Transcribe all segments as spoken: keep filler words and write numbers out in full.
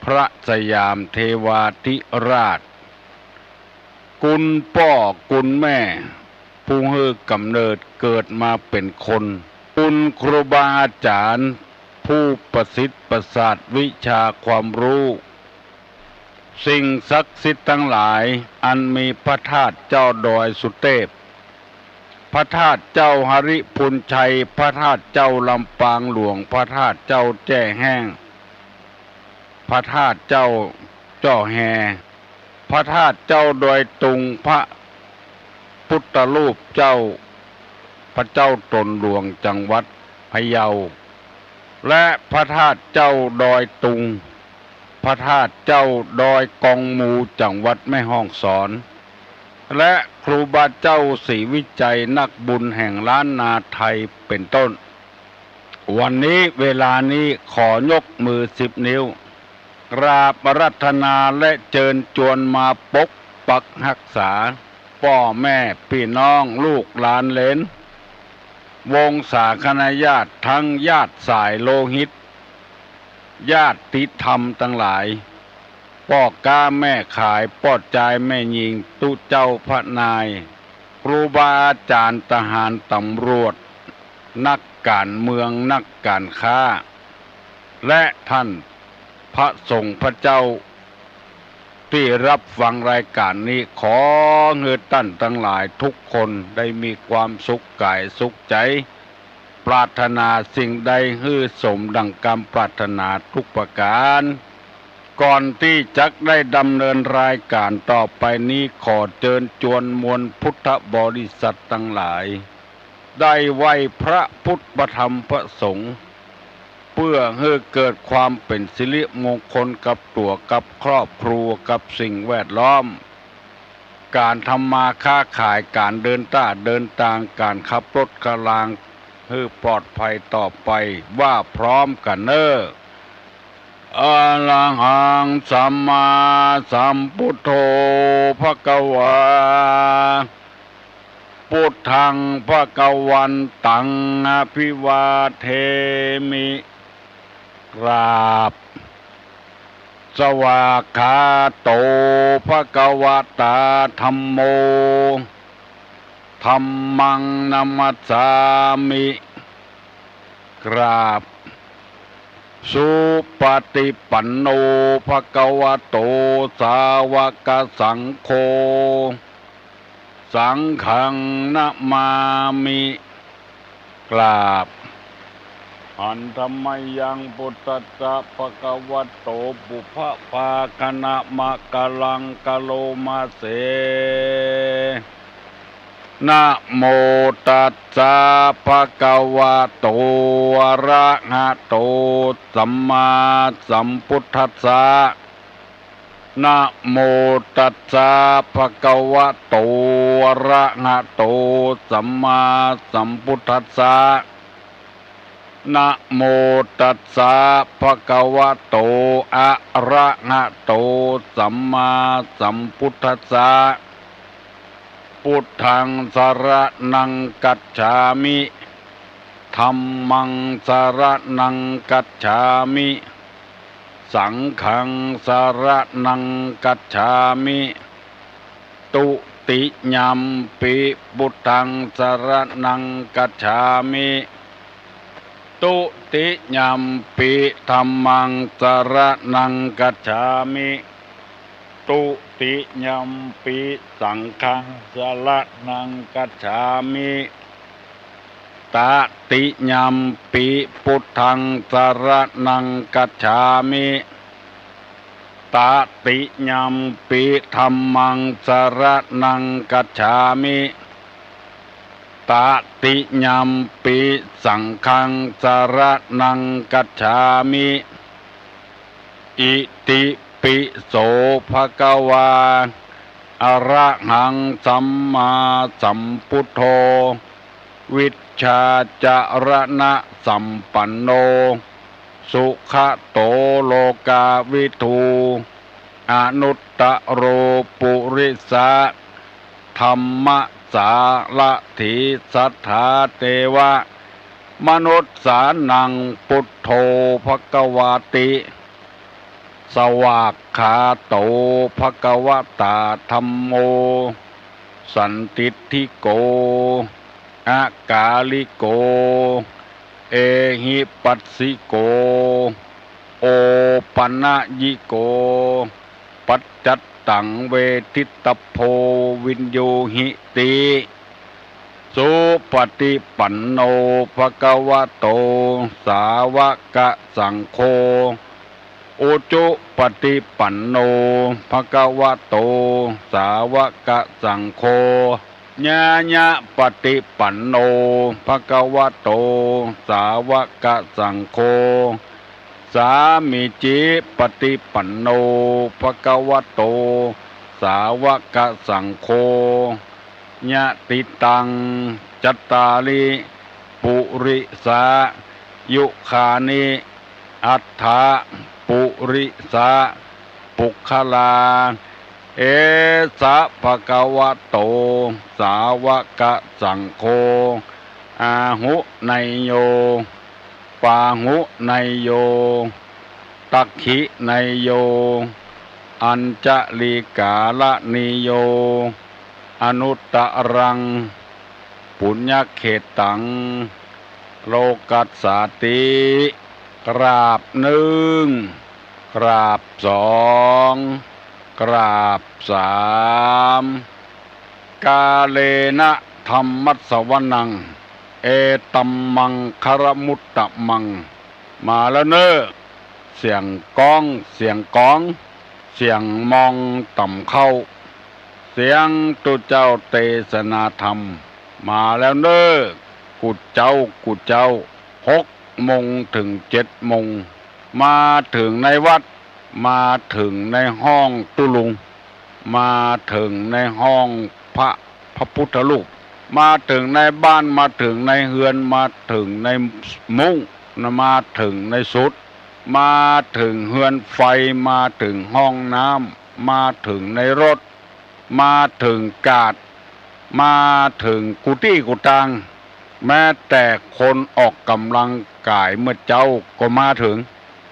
พระสยามเทวาธิราช คุณป้อคุณแม่ ผู้หื้อก๋ำเนิดเกิดมาเป๋นคน คุณครูบาอาจ๋ารย์ ผู้ประสิทธิ์ประสาทวิชาความฮู้ สิ่งศักดิ์สิทธิ์ตังหลาย อันมีพระธาตุเจ้าดอยสุเตพ พระธาตุเจ้าหริภุญชัย พระธาตุเจ้าลำปางหลวง พระธาตุเจ้าแจ้แฮ้ง พระธาตุเจ้าจ้อแฮ พระธาตุเจ้าดอยตุง พระพุทธรูปเจ้า พระเจ้าตนหลวงจังหวัดพะเยา และพระธาตุเจ้าดอยตุง พระธาตุเจ้าดอยกองมูจังหวัดแม่ฮ่องสอน และครูบาเจ้าศรีวิชัยนักบุญแห่งล้านนาไทยเป๋นต้น วันนี้เวลานี้ขอยกมือสิบนิ้ว กราบอาราธนาและเจิญจวนมาปกปักฮักษา ป้อแม่ปี้น้องลูกหลานเหลน วงศาคณาญาติ ตึงญาติสายโลหิต ญาติธรรมตังหลาย ป้อก๊าแม่ขาย ป้อจายแม่ญิง ตุ๊เจ้าพระนาย ครูบาอาจ๋ารย์ ทหาร ตำรวจ นักก๋านเมือง นักก๋านค้า และท่านพระสงฆ์พระเจ้า ตี้ฮับฟังรายก๋านนี้ ขอหื้อต้านตังหลายทุกคนได้มีความสุขก๋ายสุขใจ๋ ปรารถนาสิ่งใดหื้อสมดั่งกำปรารถนาทุกประก๋าน ก่อนตี้จักได้ดำเนินรายก๋านต่อไปนี้ ขอเจิญจวนมวลพุทธบริษัทตังหลาย ได้ไหว้พระพุทธพระธรรมพระสงฆ์ เปื้อหื้อเกิดความเป๋นสิริมงคลกับตั๋ว กับครอบครัว กับสิ่งแวดล้อม ก๋านทำมาค้าขาย ก๋านเดินต้าเดินตาง ก๋านขับรถขับลา หื้อปลอดภัยต่อไป ว่าพร้อมกั๋นเน่อ อะระหังสัมมาสัมพุทโธ ภะคะวา พุทธัง ภะคะวันตัง อะภิวาเทมิ กราบ สวากขาโต ภะคะวะตา ธัมโม ธัมมัง นะมัสสามิ กราบ สุปะติปันโน ภะคะวะโต สาวะกะสังโฆ สังฆัง นะมามิ กราบ หันธะมะยัง พุทธัสสะ ภะคะวะโต ปุพพะภาคะนะมะกะลัง กะโลมาเส นะโมตัสสะ ภะคะวะโต อะระหะโต สัมมาสัมพุทธัสสะ นะโมตัสสะ ภะคะวะโต อะระหะโต สัมมาสัมพุทธัสสะ นะโมตัสสะ ภะคะวะโต อะระหะโต สัมมาสัมพุทธัสสะ พุทธัง สะระณัง กัจฉามิ ธัมมัง สะระณัง กัจฉามิ สังฆัง สะระณัง กัจฉามิ ตุติยัมปิ พุทธัง สะระณัง กัจฉามิ ตุติยัมปิ ธัมมัง สะระณัง กัจฉามิ ตุติยัมปิ สังฆัง สะระณัง กัจฉามิ ตะติยัมปิ พุทธัง สะระณัง กัจฉามิ ตะติยัมปิ ธัมมัง สะระณัง กัจฉามิ ตะติยัมปิ สังฆัง สะระณัง กัจฉามิ อิติปิโส ภะคะวา อะระหัง สัมมาสัมพุทโธ วิชชาจะระณะสัมปันโน สุขะโต โลกาวิทู อนุตตะโร ปุริสะ ธัมมะสารถี สัทธา เตวะ มนุสสานัง พุทโธ ภะคะวาติ สวากขาโต ภะคะวะตา ธัมโม สันทิฏฐิโก อะกาลิโก เอหิปัสสิโก โอปะนะยิโก ปัจจัตตัง เวทิตะโพ วินยูหิติ สุปะฏิปันโน ภะคะวะโต สาวะกะสังโฆ อุจุปะฏิปันโน ภะคะวะโต สาวะกะสังโฆ ญาญะปะฏิปันโน ภะคะวะโต สาวะกะสังโฆ สามีจิปะฏิปันโน ภะคะวะโต สาวะกะสังโฆ ยะติตัง จัตตาริ ปุริสายุคานิ อัตถะ ปุริสะ ปุคคลา เอสะ ภะคะวะโต สาวะกะสังโฆ อาหุเนยโย ปาหุเนยโย ตักขิเนยโย อัญชะลีกาละนีโย อนุตตะรัง ปุญญะเขตัง โลกัสสาติ กราบนึ่ง กราบสอง กราบสาม กาเลนะ ธัมมัสสวนัง เอตัมมังคะละมุตตะมัง มาแล้วเน่อ เสียงก้อง เสียงก๋อง เสียงมองต่ำเข้า เสียงตุ๊เจ้าเตสนาธรรม มาแล้วเน่อ กู้เจ๊า กู้เจ๊า หกโมงเถิงเจ็ดโมง มาเถิงในวัด มาเถิงในห้องตุ๊ลุง มาเถิงในห้องพระ พระพุทธรูป มาเถิงในบ้าน มาเถิงในเฮือน มาเถิงในมุ้ง มาเถิงในสุด มาเถิงเฮือนไฟ มาเถิงห้องน้ำ มาเถิงในรถ มาเถิงกาด มาเถิงกู้ตี้กู้ตาง แม้แต่คนออกกำลังก๋ายเมื่อเจ๊าก็มาเถิง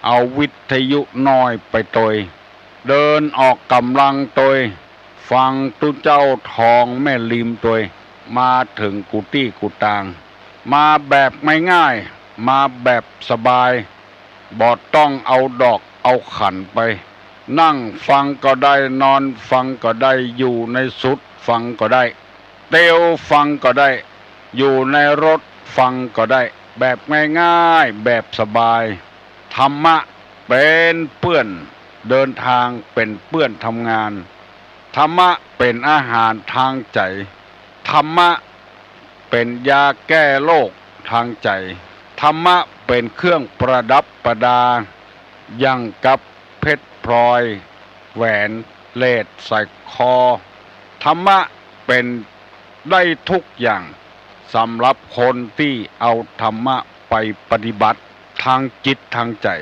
เอาวิทยุน้อยไปตวย เดินออกกำลังตวย ฟังตุ๊เจ้าทองแม่ริมตวย มาเถิงกู้ตี้กู้ตาง มาแบบง่ายๆ มาแบบสบาย บ่ต้องเอาดอกเอาขันไป นั่งฟังก็ได้ นอนฟังก็ได้ อยู่ในสุดฟังก็ได้ เตียวฟังก็ได้ อยู่ในรถฟังก็ได้ แบบง่ายๆ แบบสบาย ธรรมะเป๋นเปื้อนเดินตาง เป๋นเปื้อนทำงาน ธรรมะเป๋นอาหารตางใจ๋ ธรรมะเป๋นยาแก้โรคตางใจ๋ ธรรมะเป๋นเครื่องประดับประดา อย่างกับเพชรพลอย แหวน เลส สร้อยคอ ธรรมะเป๋นได้ทุกอย่าง สำหรับคนตี้เอาธรรมะไปปฏิบัติตางจิตตางใจ๋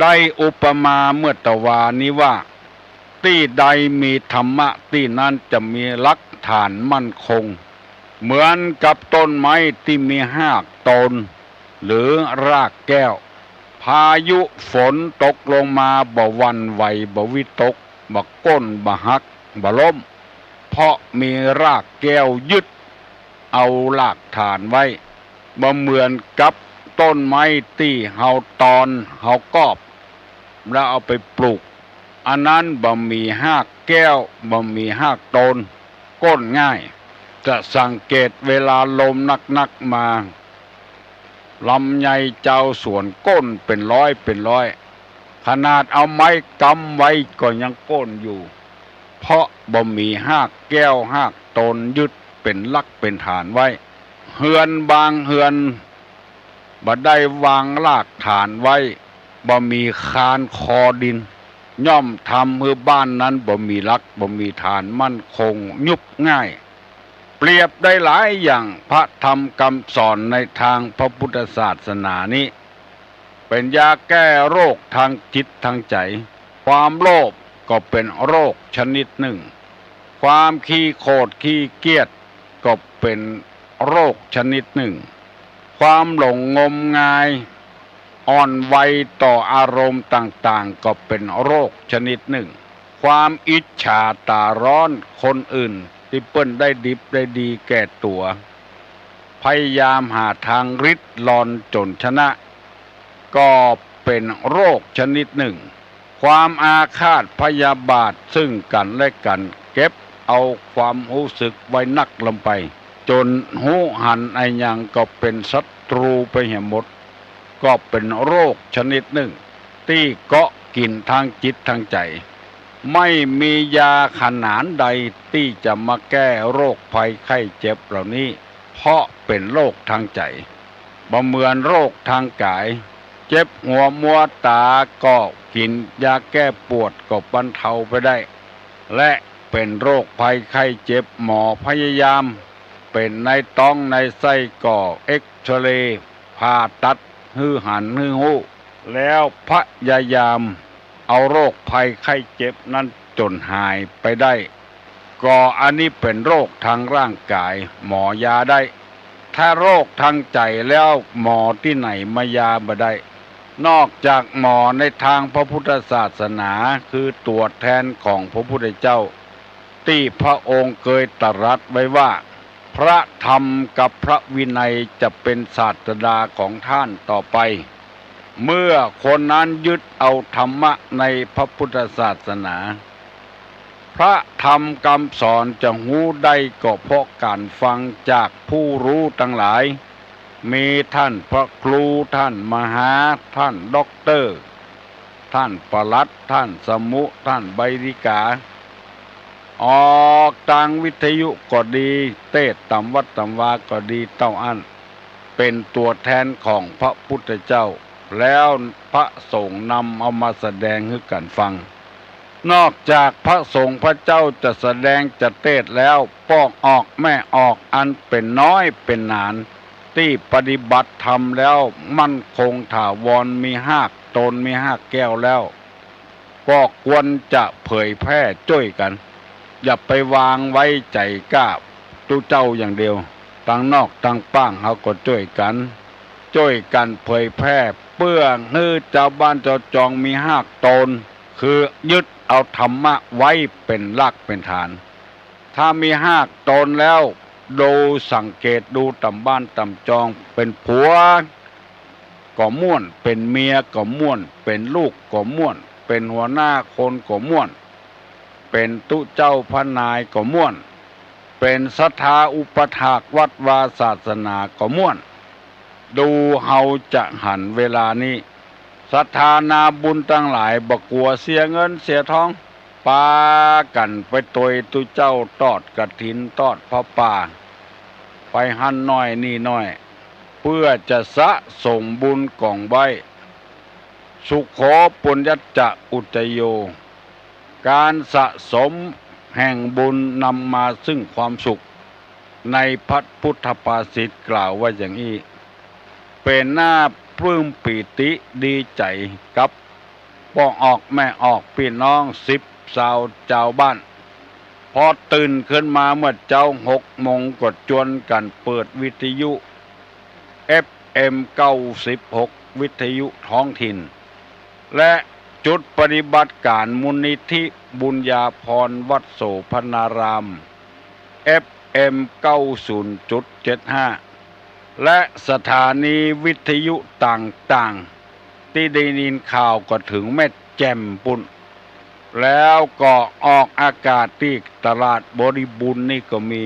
ได้อุปมาเมื่อตะวานี้ว่า ตี้ใดมีธรรมะ ตี้นั้นจะมีรากฐานมั่นคง เหมือนกับต้นไม้ตี้มีฮากโตน หรือรากแก้ว พายุฝนตกลงมาบ่หวั่นไหว บ่วิตก บ่โก้น บ่หัก บ่ล้ม เพราะมีรากแก้วยึดเอารากฐานไว้ บ่เหมือนกับต้นไม้ตี้เฮาตอน เฮากอบ แล้วเอาไปปลูก อันนั้นบ่มีฮากแก้ว บ่มีฮากโตน โก้นง่าย จะสังเกตเวลาลมนักๆ มา ลำไยจาวสวนโก้นเป๋นร้อยเป๋นร้อย ขนาดเอาไม้กำไว้ก็ยังโก้นอยู่ เพราะบ่มีฮากแก้วฮากโตนยึดเป๋นรากเป๋นฐานไว้ เฮือนบางเฮือนบ่ได้วางรากฐานไว้ บ่มีคานคอดิน ย่อมทำหื้อบ้านนั้นบ่มีราก บ่มีฐานมั่นคง ยุบง่าย เปรียบได้หลายอย่าง พระธรรมกำสอนในตางพระพุทธศาสนานี้ เป๋นยาแก้โรคตางจิตตางใจ๋ ความโลภก็เป๋นโรคชนิดนึ่ง ความขี้โขดขี้เกียจก็เป๋นโรคชนิดนึ่ง ความหลงงมงาย อ่อนไหวต่ออารมณ์ต่างๆ ก็เป๋นโรคชนิดนึ่ง ความอิจฉาต๋าร้อนคนอื่นตี้เปิ้นได้ดิบได้ดีแก่ตั๋ว พยายามหาตางริดรอนจ๋นชนะ ก็เป๋นโรคชนิดนึ่ง ความอาฆาตพยาบาทซึ่งกั๋นและกั๋น เก็บเอาความฮู้สึกไว้นักล้ำไป จ๋นฮู้หันอะหยังก็เป๋นศัตรูไปเหียหมด ก็เป๋นโรคชนิดนึ่ง ตี้เกาะกิ๋นตางจิตตางใจ๋ ไม่มียาขนานใดตี้จะมาแก้โรคภัยไข้เจ็บเหล่านี้ เพราะเป๋นโรคตางใจ๋ บ่เหมือนโรคตางก๋าย เจ็บหัวมัวต๋าก็กิ๋นยาแก้ปวดก็บรรเทาไปได้ และเป๋นโรคภัยไข้เจ็บ หมอพยายาม เป๋นในต๊องในไส้ก็เอกซเรย์ ผ่าตัด หื้อหันหื้อฮู้ แล้วพยายามเอาโรคภัยไข้เจ็บนั้นจ๋นหายไปได้ ก็อันนี้เป๋นโรคตางร่างก๋าย หมอยาได้ ถ้าโรคตางใจ๋แล้วหมอตี้ไหนมายาบ่ได้ นอกจากหมอในตางพระพุทธศาสนา คือตั๋วแทนของพระพุทธเจ้า ตี้พระองค์เกยตรัสไว้ว่า พระธรรมกับพระวินัยจะเป๋นศาสดาของต้านต่อไป เมื่อคนนั้นยึดเอาธรรมะในพระพุทธศาสนา พระธรรมกำสอนจะฮู้ได้ก็เพราะก๋านฟังจากผู้ฮู้ตังหลาย มีต้านพระครู ต้านมหา ต้านด็อกเตอร์ ต้านปลัด ต้านสมุ ต้านใบดิกา ออกตางวิทยุก็ดี เตสน์ต๋ามวัดต๋ามวาก็ดี เต้าอั้น เป๋นตั๋วแทนของพระพุทธเจ้า แล้วพระสงฆ์นำเอามาแสดงหื้อกั๋นฟัง นอกจากพระสงฆ์พระเจ้าจะแสดงจะเตสน์แล้ว ป้อออกแม่ออกอันเป๋นน้อยเป๋นหนาน ตี้ปฏิบัติธรรมแล้วมั่นคงถาวร มีฮากโตน มีฮากแก้วแล้ว ก็ควรจะเผยแพร่จ้วยกั๋น อย่าไปวางไว้ใจ๋ก้าตุ๊เจ้าอย่างเดียว ตางนอกตางป้างเฮาก็จ้วยกั๋น จ้วยกั๋นเผยแพร่ เปื้อหื้อจาวบ้านจาวจองมีฮากโตน คือยึดเอาธรรมะไว้เป๋นรากเป๋นฐาน ถ้ามีฮากโตนแล้ว ดูสังเกตดูต๋ามบ้านต๋ามจอง เป๋นผัวก็ม่วน เป๋นเมียก็ม่วน เป๋นลูกก็ม่วน เป๋นหัวหน้าคนก็ม่วน เป๋นตุ๊เจ้าพระนายก็ม่วน เป๋นศรัทธาอุปัฏฐากวัดวาศาสนาก็ม่วน ดูเฮาจะหันเวลานี้ ศรัทธานาบุญตังหลายบ่กั๋วเสียเงินเสียทอง ปากั๋นไปตวยตุ๊เจ้า ตอดกฐิน ตอดผ้าป่า ไปหั้นหน้อยนี่หน้อย เปื้อจะสะสมบุญก๋องไว้ สุโข ปุญญัสสะ อุจจะโย ก๋านสะสมแห่งบุญนำมาซึ่งความสุข ในพระพุทธภาษิตกล่าวไว้อย่างอี้ เป๋นหน้าปลื้มปีติดีใจ๋กับป้อออกแม่ออกปี้น้องสิบซาวจาวบ้าน พอตื่นขึ้นมาเมื่อเจ๊าหกโมงก็จวนกั๋นเปิดวิทยุ เอฟเอ็ม เก้าสิบหก วิทยุท้องถิ่น และจุดปฏิบัติก๋านมูลนิธิบุญญาภรณ์วัดโสภณาราม เอฟเอ็ม เก้าศูนย์จุดเจ็ดห้า และสถานีวิทยุต่างๆ ตี้ได้ยินข่าวก็เถิงแม่แจ่มปู้น แล้วก็ออกอากาศตี้ตลาดบริบูรณ์นี่ก็มี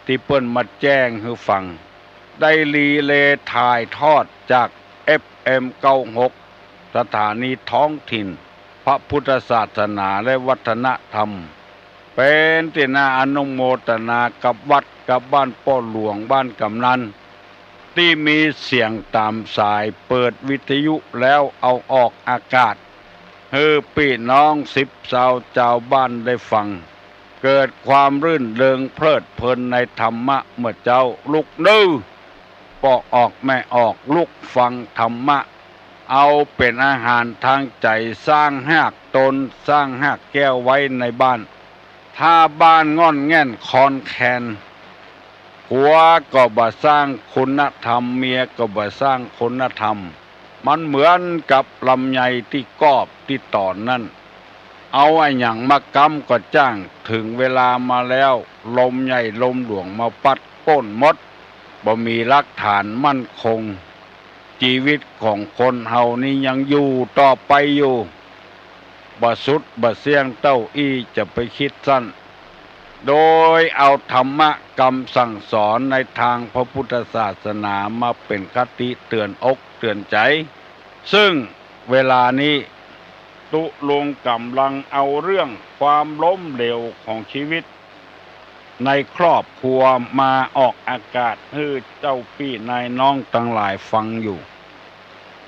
ตี้เปิ้นมาแจ้งหื้อฟัง ได้รีเลย์ถ่ายทอดจาก เอฟเอ็ม เก้าหก สถานีท้องถิ่น พระพุทธศาสนาและวัฒนธรรม เป๋นตี้น่าอนุโมทนากับวัดกับบ้านป้อหลวงบ้านก๋ำนัน ตี้มีเสียงต๋ามสายเปิดวิทยุแล้วเอาออกอากาศ หื้อปี้น้องสิบซาวจาวบ้านได้ฟัง เกิดความรื่นเริงเพลิดเพลินในธรรมะเมื่อเจ๊า ลุกเน่อ ป้อออกแม่ออก ลุกฟังธรรมะ เอาเป๋นอาหารตางใจ๋ สร้างฮากโตน สร้างฮากแก้วไว้ในบ้าน ถ้าบ้านง่อนแง่นคลอนแคลน ผัวก็บ่สร้างคุณธรรม เมียก็บ่สร้างคุณธรรม มันเหมือนกับลำไยตี้กอบตี้ต๋อนนั้น เอาอะหยังมาก๊ำก็จ้าง เถิงเวลามาแล้ว ลมใหญ่ลมหลวงมาปั๊ดโค่นหมด บ่มีหลักฐานมั่นคง จีวิตของคนเฮานี้ยังอยู่ต่อไปอยู่ บ่สุดบ่เสี้ยงเต้าอี้จะไปกึ๊ดสั้น โดยเอาธรรมะกำสั่งสอนในตางพระพุทธศาสนามาเป๋นคติเตื๋อนอกเตื๋อนใจ๋ ซึ่งเวลานี้ตุ๊ลุงก่ำลังเอาเรื่องความล้มเหลวของจีวิตในครอบครัวมาออกอากาศหื้อเจ้าปี้นายน้องตังหลายฟังอยู่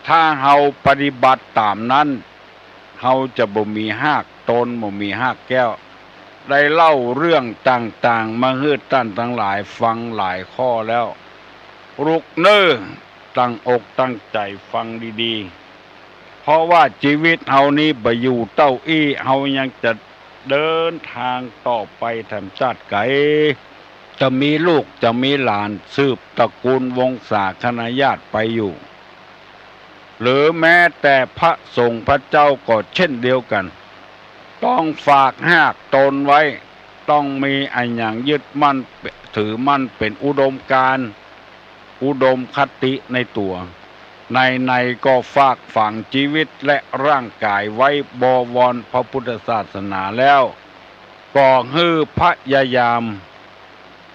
ถ้าเฮาปฏิบัติต๋ามนั้น เฮาจะบ่มีฮากตน บ่มีฮากแก้ว ได้เล่าเรื่องต่างๆ มาหื้อต้านตังหลายฟังหลายข้อแล้ว ลุกเน่อ ตั้งอกตั้งใจ๋ฟังดีๆ เพราะว่าจีวิตเฮานี้บ่อยู่เต้าอี้ เฮายังจะเดินตางต่อไปแถมชาติไก๋ จะมีลูกจะมีหลานสืบตระกูลวงศาคณาญาติไปอยู่ หรือแม้แต่พระสงฆ์พระเจ้าก็เช่นเดียวกั๋น ต้องฝากฮากตนไว้ ต้องมีอะหยังยึดมั่นถือมั่นเป๋นอุดมการณ์ อุดมคติในตั๋ว ไหนๆ ก็ฝากฝังจีวิตและร่างก๋ายไว้บวรพระพุทธศาสนาแล้ว ก็หื้อพยายาม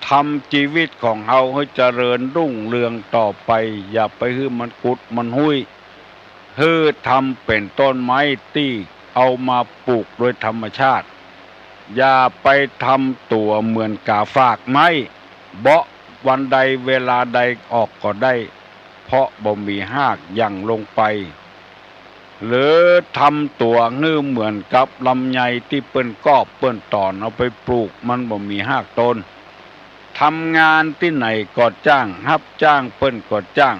ทำจีวิตของเฮาหื้อเจริญรุ่งเรืองต่อไป อย่าไปหื้อมันกุดมันหุ้ย หื้อทำเป๋นต้นไม้ตี้เอามาปลูกโดยธรรมชาติ อย่าไปทำตั๋วเหมือนก๋าฝากไม้ เบาะวันใดเวลาใดออกก็ได้ เพราะบ่มีฮากหยั่งลงไป หรือทำตั๋วหื้อเหมือนกับลำไยตี้เปิ้นกอบเปิ้นต๋อนเอาไปปลูก มันบ่มีฮากตน ทำงานตี้ไหนก็จ้าง ฮับจ้างเปิ้นก็จ้าง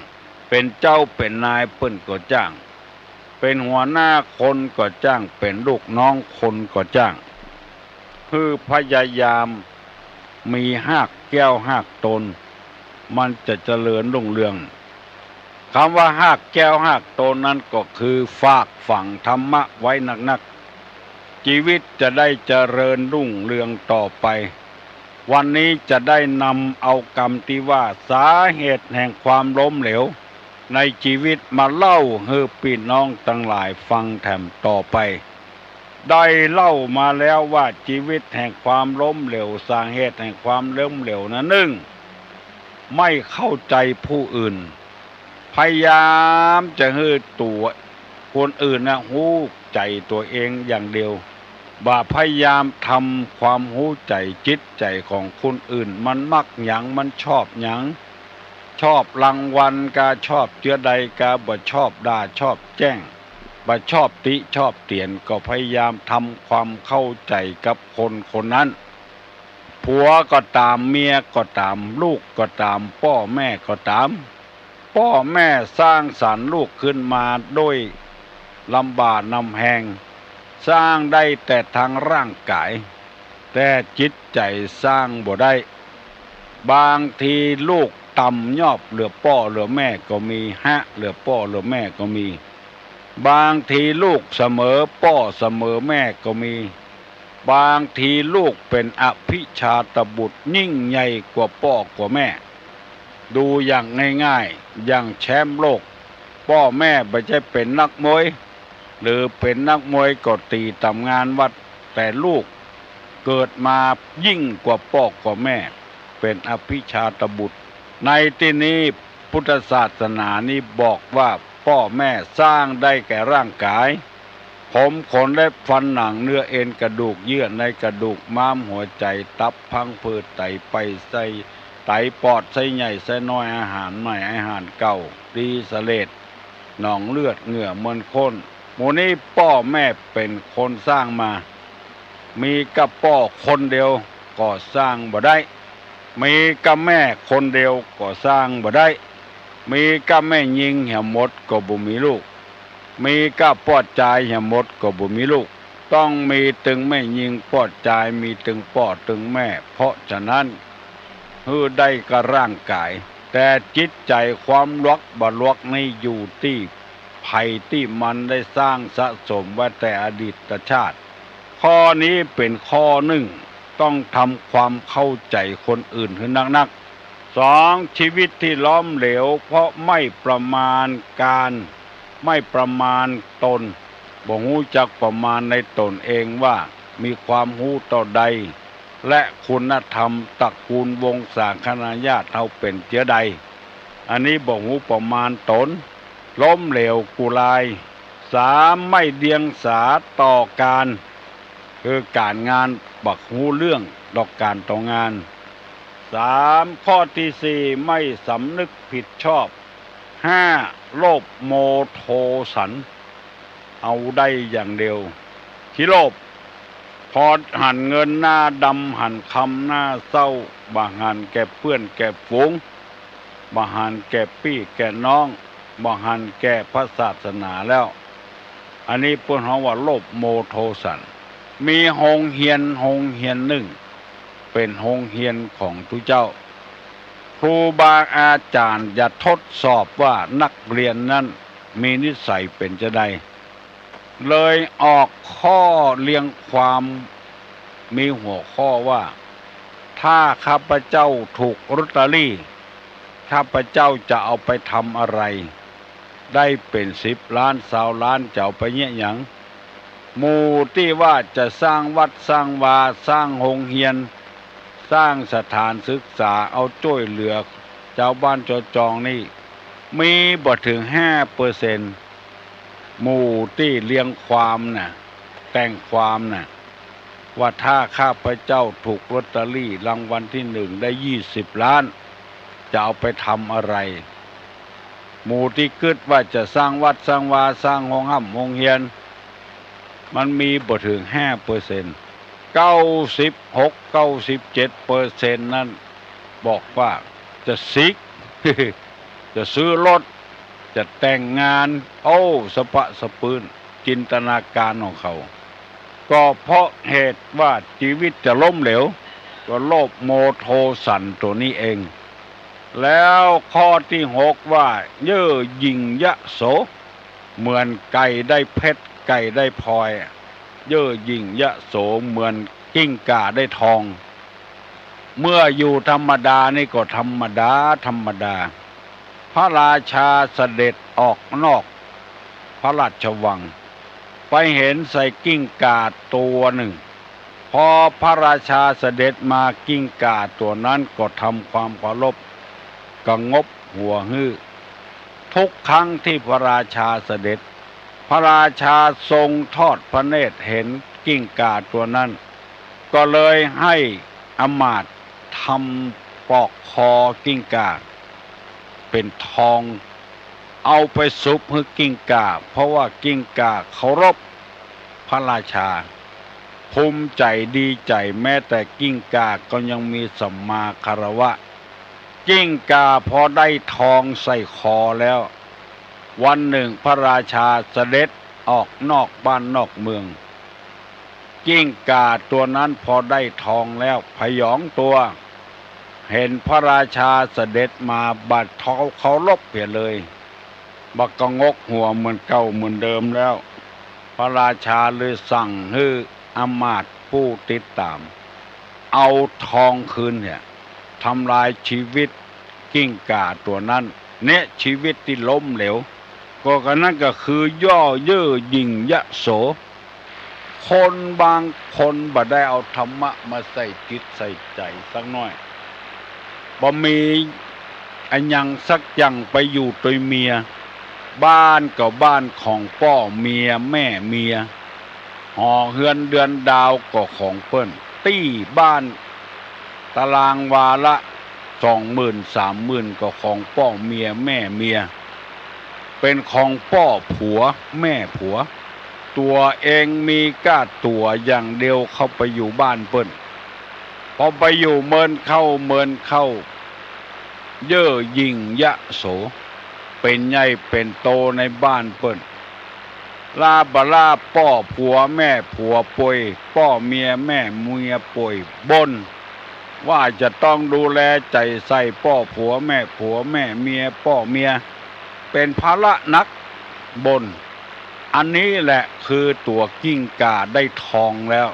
เป๋นเจ้าเป๋นนายเปิ้นก็จ้าง เป๋นหัวหน้าคนก็จ้าง เป๋นลูกน้องคนก็จ้าง หื้อพยายามมีฮากแก้วฮากตน มันจะเจริญรุ่งเรือง กำว่าฮากแก้วฮากตนนั้นก็คือฝากฝังธรรมะไว้นักๆ จีวิตจะได้เจริญรุ่งเรืองต่อไป วันนี้จะได้นำเอากำตี้ว่าสาเหตุแห่งความล้มเหลวในจีวิตมาเล่าหื้อปี้น้องตังหลายฟังแถมต่อไป ได้เล่ามาแล้วว่าจีวิตแห่งความล้มเหลว สาเหตุแห่งความล้มเหลวนั้น นึ่ง ไม่เข้าใจ๋ผู้อื่น พยายามจะหื้อตั๋วคนอื่นน่ะฮู้ใจ๋ตั๋วเองอย่างเดียว บ่าพยายามทำความฮู้ใจ๋จิตใจ๋ของคนอื่น มันมักหยัง มันชอบหยัง ชอบรางวัลกา ชอบเจื้อใดกา บ่ชอบด่า ชอบแจ้ง บ่ชอบติชอบเตียน ก็พยายามทำความเข้าใจ๋กับคนคนนั้น ผัวก็ต๋าม เมียก็ต๋าม ลูกก็ต๋าม ป้อแม่ก็ต๋าม ป้อแม่สร้างสรรค์ลูกขึ้นมาโดยลำบากนำแฮง สร้างได้แต่ตางร่างก๋าย แต่จิตใจ๋สร้างบ่ได้ บางทีลูกต่ำยอบเหลือป้อเหลือแม่ก็มี ฮะเหลือป้อเหลือแม่ก็มี บางทีลูกเสมอป้อเสมอแม่ก็มี บางทีลูกเป๋นอภิชาตบุตรยิ่งใหญ่กว่าป้อกว่าแม่ ดูอย่างง่ายๆ อย่างแชมป์โลก ป้อแม่บ่ใจ้เป๋นนักมวย หรือเป๋นนักมวยก็ตี๋ต๋ามงานวัด แต่ลูกเกิดมายิ่งกว่าป้อกว่าแม่ เป๋นอภิชาตบุตร ในตี้นี้พุทธศาสนานี้บอกว่าป้อแม่สร้างได้แก่ร่างก๋าย ผมขนเล็บฟันหนังเนื้อเอ็นกระดูกเยื่อในกระดูกม้ามหัวใจ๋ตับพังผืดไตไปไส้ ไตปอดไส้ใหญ่ไส้น้อยอาหารใหม่อาหารเก่าดีเสลดหนองเลือดเหงื่อเมินข้น หมู่นี้ป้อแม่เป๋นคนสร้างมา มีก้าป้อคนเดียวก็สร้างบ่ได้ มีก้าแม่คนเดียวก็สร้างบ่ได้ มีก้าแม่ญิงเหียหมดก็บ่มีลูก มีก้าป้อจายเหียหมดก็บ่มีลูก ต้องมีตึงแม่ญิงป้อจาย มีตึงป้อตึงแม่ เพราะฉะนั้น หื้อได้ก้าร่างก๋าย แต่จิตใจ๋ความหลวกบ่หลวกนี้อยู่ตี้ ภัยตี้มันได้สร้างสะสมไว้แต่อดีตชาติ ข้อนี้เป๋นข้อนึ่งต้องทำความเข้าใจ๋คนอื่นหื้อนักๆ สอง ชีวิตตี้ล้มเหลวเพราะไม่ประมาณการ ไม่ประมาณตน บ่ฮู้จักประมาณในตนเองว่ามีความฮู้เต้าใด และคุณธรรมตระกูลวงศาคณาญาติเฮาเป๋นเจื้อใด อันนี้บ่ฮู้ประมาณตน ล้มเหลวกู้ลาย สาม ไม่เดียงสาต่อก๋าน คือก๋านงานบ่ฮู้เรื่องต่อก๋านต่องาน สาม ข้อตี้สี่ ไม่สำนึกผิดชอบ ห้า โลภโมโทสัน เอาได้อย่างเดียว ขี้โลภ พอหันเงินหน้าดำ หันคำหน้าเศร้า บ่หันแก่เปื้อนแก่ฝูง บ่หันแก่ปี้แก่น้อง บ่หันแก่พระศาสนาแล้ว อันนี้เปิ้นฮ้องว่าโลภโมโทสัน มีโฮงเฮียน โฮงเฮียนนึ่ง เป๋นโฮงเฮียนของตุ๊เจ้า ครูบาอาจ๋ารย์จะทดสอบว่านักเรียนนั้นมีนิสัยเป๋นจาใด เลยออกข้อเรียงความ มีหัวข้อว่า ถ้าข้าพเจ้าถูกลอตเตอรี่ ข้าพเจ้าจะเอาไปทำอะไร ได้เป๋นสิบล้าน ซาวล้าน จะเอาไปเยียะหยัง หมู่ตี้ว่าจะสร้างวัดสร้างวา สร้างโฮงเฮียน สร้างสถานศึกษา เอาจ้วยเหลือจาวบ้านจาวจองนี่ มีบ่เถิงห้าเปอร์เซ็นต์ หมู่ตี้เรียงความน่ะ แต่งความน่ะ ว่าถ้าข้าพเจ้าถูกลอตเตอรี่รางวัลตี้นึ่งได้ยี่สิบล้าน จะเอาไปทำอะไร หมู่ตี้กึ๊ดว่าจะสร้างวัดสร้างวา สร้างโฮงฮ่ำโฮงเฮียน มันมีบ่เถิงห้าเปอร์เซ็นต์ เก้าสิบหก เก้าสิบเจ็ดเปอร์เซ็นต์นั้นบอกว่าจะสิก จะซื้อรถ จะแต่งงาน โอ้ สะปะสะปื้น จินตนาการของเขา ก็เพราะเหตุว่าจีวิตจะล้มเหลว ก็โลภโมโทสันตั๋วนี้เอง แล้วข้อตี้หกว่า เย่อหยิ่งยโส เหมือนไก่ได้เพชร ไก่ได้พลอย เย่อหยิ่งยโสเหมือนกิ้งก่าได้ทอง เมื่ออยู่ธรรมดานี่ก็ธรรมดาธรรมดา พระราชาเสด็จออกนอกพระราชวัง ไปเห็นใส่กิ้งก่าตั๋วนึ่ง พอพระราชาเสด็จมา กิ้งก่าตั๋วนั้นก็ทำความเคารพ กะงบหัวหื้อ ทุกครั้งที่พระราชาเสด็จ พระราชาทรงทอดพระเนตรเห็นกิ้งก่าตั๋วนั้น ก็เลยให้อำมาตย์ทำปลอกคอกิ้งก่าเป๋นทอง เอาไปสุบหื้อกิ้งก่า เพราะว่ากิ้งก่าเคารพพระราชา ภูมิใจ๋ดีใจ๋ แม้แต่กิ้งก่าก็ยังมีสัมมาคารวะ กิ้งก่าพอได้ทองใส่คอแล้ว วันนึ่งพระราชาเสด็จออกนอกบ้านนอกเมือง กิ้งก่าตั๋วนั้นพอได้ทองแล้วผยองตั๋ว เห็นพระราชาเสด็จมาบ่เต้าเคารพเหียเลย บ่กะงกหัวเหมือนเก่าเหมือนเดิมแล้ว พระราชาเลยสั่งหื้ออำมาตย์ผู้ติดต๋าม เอาทองคืนเหีย ทำลายจีวิต กิ้งก่าตั๋วนั้น เนี่ย จีวิตตี้ล้มเหลว ก็อันนั้นก็คือเย่อหยิ่งยโส คนบางคนบ่ได้เอาธรรมะมาใส่จิตใส่ใจ๋สักหน้อย บ่มีอะหยังสักอย่าง ไปอยู่ตวยเมีย บ้านก็บ้านของป้อเมียแม่เมีย หอเฮือนเดือนดาวก็ของเปิ้น ตี้บ้านตารางวาละสองหมื่นสามหมื่นก็ของป้อเมียแม่เมีย เป๋นของป้อผัวแม่ผัว ตั๋วเองมีก้าตั๋วอย่างเดียวเข้าไปอยู่บ้านเปิ้น พอไปอยู่เมินเข้าเมินเข้า เย่อหยิ่งยโส เป๋นใหญ่เป๋นโตในบ้านเปิ้น ลาบ่าลาป้อผัวแม่ผัวป่วย ป้อเมียแม่เมียป่วย บ่นว่าจะต้องดูแลใจ๋ใส่ป้อผัวแม่ผัว แม่เมียป้อเมีย เป๋นภาระหนัก บน อันนี้แหละคือตั๋วกิ้งก่าได้ทองแล้ว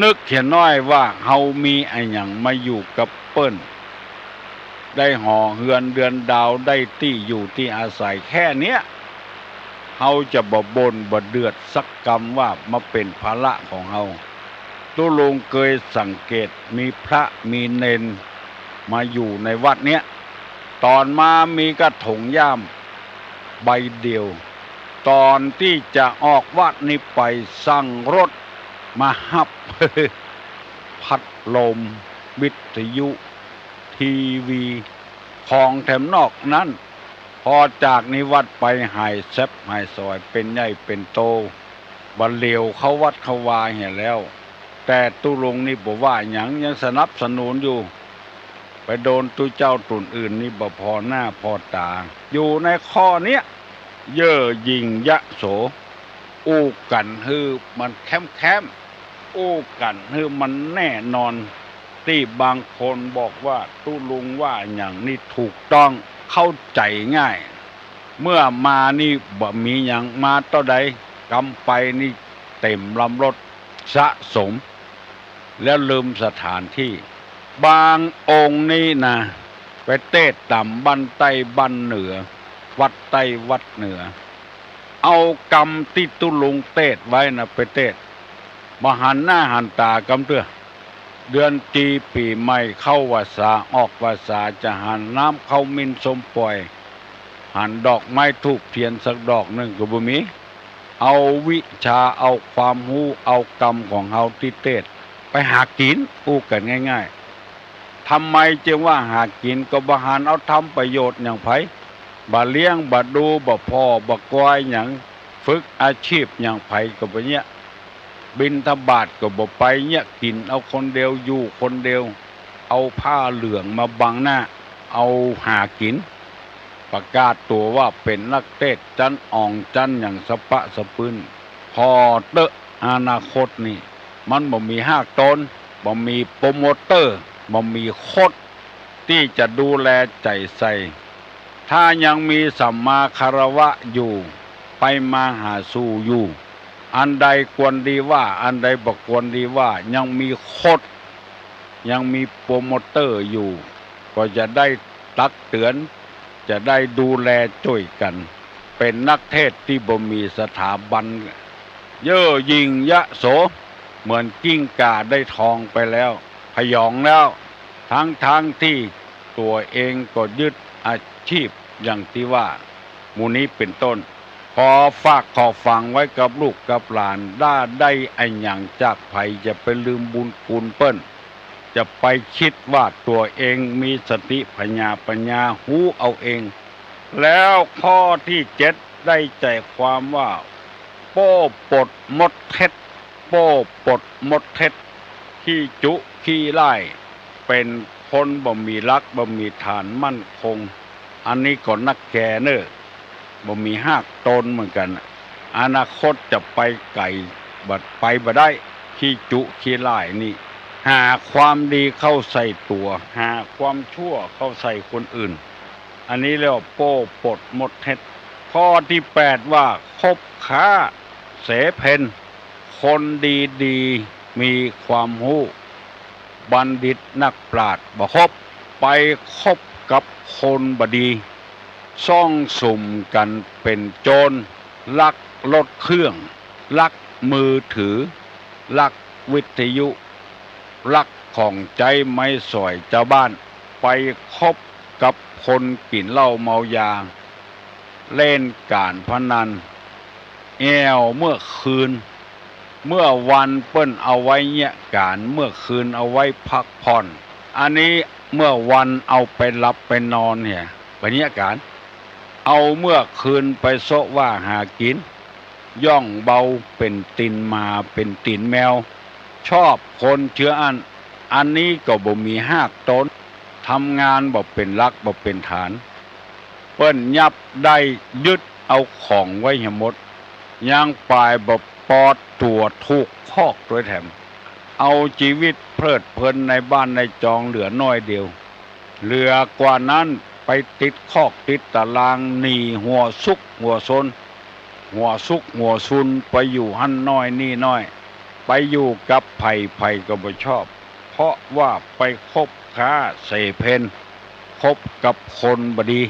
นึกเหียน้อยว่าเฮามีอะหยังมาอยู่กับเปิ้น ได้หอเฮือนเดือนดาว ได้ตี้อยู่ตี้อาศัยแค่เนี้ย เฮาจะบ่บ่นบ่เดือดสักกำว่ามาเป๋นภาระของเฮา ตุ๊ลุงเกยสังเกตมีพระมีเณรมาอยู่ในวัดเนี้ย ต๋อนมามีก้าถงย่ามใบเดียว ต๋อนตี้จะออกวัดนี้ไปสั่งรถมาฮับ พัดลม วิทยุ ทีวี ของแถมนอกนั้น พอจากนี้วัดไปหายแซบหายสอย เป๋นใหญ่เป๋นโต บ่เหลียวเข้าวัดเข้าวาเหียแล้ว แต่ตุ๊ลุงนี่บ่ว่าหยัง ยังสนับสนุนอยู่ ไปโดนตุ๊เจ้าตุ๊นอื่นนี่บ่ผ่อหน้าผ่อต๋า อยู่ในข้อเนี้ย เย่อหยิ่งยโส อู้กั๋นหื้อมันแค้มๆ อู้กั๋นหื้อมันแน่นอน ตี้บางคนบอกว่าตุ๊ลุงว่าหยังนี่ถูกต้อง เข้าใจ๋ง่าย เมื่อมานี่บ่มีหยัง มาเต้าใด กำไปนี่เต๋มลำรถ สะสม แล้วลืมสถานตี้ บางองค์นี้นะ ไปเตศน์ต๋ามบ้านใต้บ้านเหนือ วัดใต้วัดเหนือ เอากำตี้ตุ๊ลุงเตศน์ไว้นะไปเตศน์ บ่หันหน้าหันต๋ากำเตื้อ เดือนจีปี๋ใหม่เข้าวัสสาออกวัสสา จะหันน้ำเข้ามินส้มป่อย หันดอกไม้ธูปเตียนสักดอกนึ่งก็บ่มี เอาวิชา เอาความฮู้ เอากำของเฮาตี้เตศน์ไปหากิ๋น อู้กั๋นง่ายๆ ทำไมจึงว่าหากิ๋น ก็บ่หันเอาทำประโยชน์หยังใผ บ่เลี้ยง บ่ดู บ่ผ่อ บ่กอยหยัง ฝึกอาชีพหยังใผก็บ่เยียะ บิณฑบาตก็บ่ไป เยียะกิ๋นเอาคนเดียว อยู่คนเดียว เอาผ้าเหลืองมาบังหน้า เอาหากิ๋น ประกาศตั๋วว่าเป๋นนักเตศน์จั๊นอ่องจั๊นหยังสะปะสะปื้น ผ่อเต๊อะ อนาคตนี่ มันบ่มีฮากตน บ่มีโปรโมเตอร์ บ่มีคดตี้จะดูแลใจ๋ใส่ ถ้ายังมีสัมมาคารวะอยู่ ไปมาหาสู่อยู่ อันใดควรดีว่า อันใดบ่ควรดีว่า ยังมีคด ยังมีโปรโมเตอร์อยู่ ก็จะได้ตักเตื๋อน จะได้ดูแลจ้วยกั๋น เป๋นนักเตศน์ตี้บ่มีสถาบัน เย่อหยิ่งยโส เหมือนกิ้งก่าได้ทองไปแล้ว ผยองแล้ว ทั้งๆ ตี้ตั๋วเองก็ยึดอาชีพอย่างตี้ว่า หมู่นี้เป๋นต้น ขอฝากขอฝังไว้กับลูกกับหลาน ถ้าได้อะหยังจากใผอย่าไปลืมบุญคุณเปิ้น จะไปกึ๊ดว่าตั๋วเองมีสติผญาปั๋ญญาฮู้เอาเอง แล้วข้อตี้เจ็ดได้ใจ๋ความว่า โป้ปดมดเท็จ โป้ปดมดเท็จ ขี้จุขี้ล่าย เป๋นคนบ่มีหลักบ่มีฐานมั่นคง อันนี้ก็นักแก่เน่อ บ่มีฮากตนเหมือนกั๋น อนาคตจะไปไก๋ บ่ไปบ่ได้ ขี้จุขี้ล่ายนี่ หาความดีเข้าใส่ตั๋ว หาความชั่วเข้าใส่คนอื่น อันนี้เรียกว่าโป้ปดมดเท็จ ข้อตี้แปดว่า คบค้าเสเพล คนดีๆ มีความฮู้ บัณฑิตนักปราชญ์บ่คบ ไปคบกับคนบ่ดี ซ่องสุมกั๋นเป๋นโจร ลักรถเครื่อง ลักมือถือ ลักวิทยุ ลักของใจ๊ไม้สอยจาวบ้าน ไปคบกับคนกิ๋นเหล้าเมายา เล่นก๋านพนัน แอ่วเมื่อคืน เมื่อวันเปิ้นเอาไว้เยียะก๋าน เมื่อคืนเอาไว้พักผ่อน อันนี้เมื่อวันเอาไปหลับไปนอนเหีย บ่เยียะก๋าน เอาเมื่อคืนไปเซาะว่าหากิ๋น ย่องเบาเป๋นตี๋นหมาเป๋นตี๋นแมว ชอบคนเจื้ออั้น อันนี้ก็บ่มีฮากตน ทำงานบ่เป๋นหลักบ่เป๋นฐาน เปิ้นยับได้ยึดเอาของไว้เหียหมด ยังป๋ายบ่ปอดตั๋วถูกคอกตวยแถม เอาจีวิตเพลิดเพลินในบ้านในจองเหลือน้อยเดียว เหลือกว่านั้นไปติดคอกติดตาราง หนีหัวซุกหัวซน หัวซุกหัวซุน ไปอยู่หั้นน้อยนี่น้อย ไปอยู่กับใผ ใผก็บ่ชอบ เพราะว่าไปคบค้าเสเพล คบกับคนบ่ดี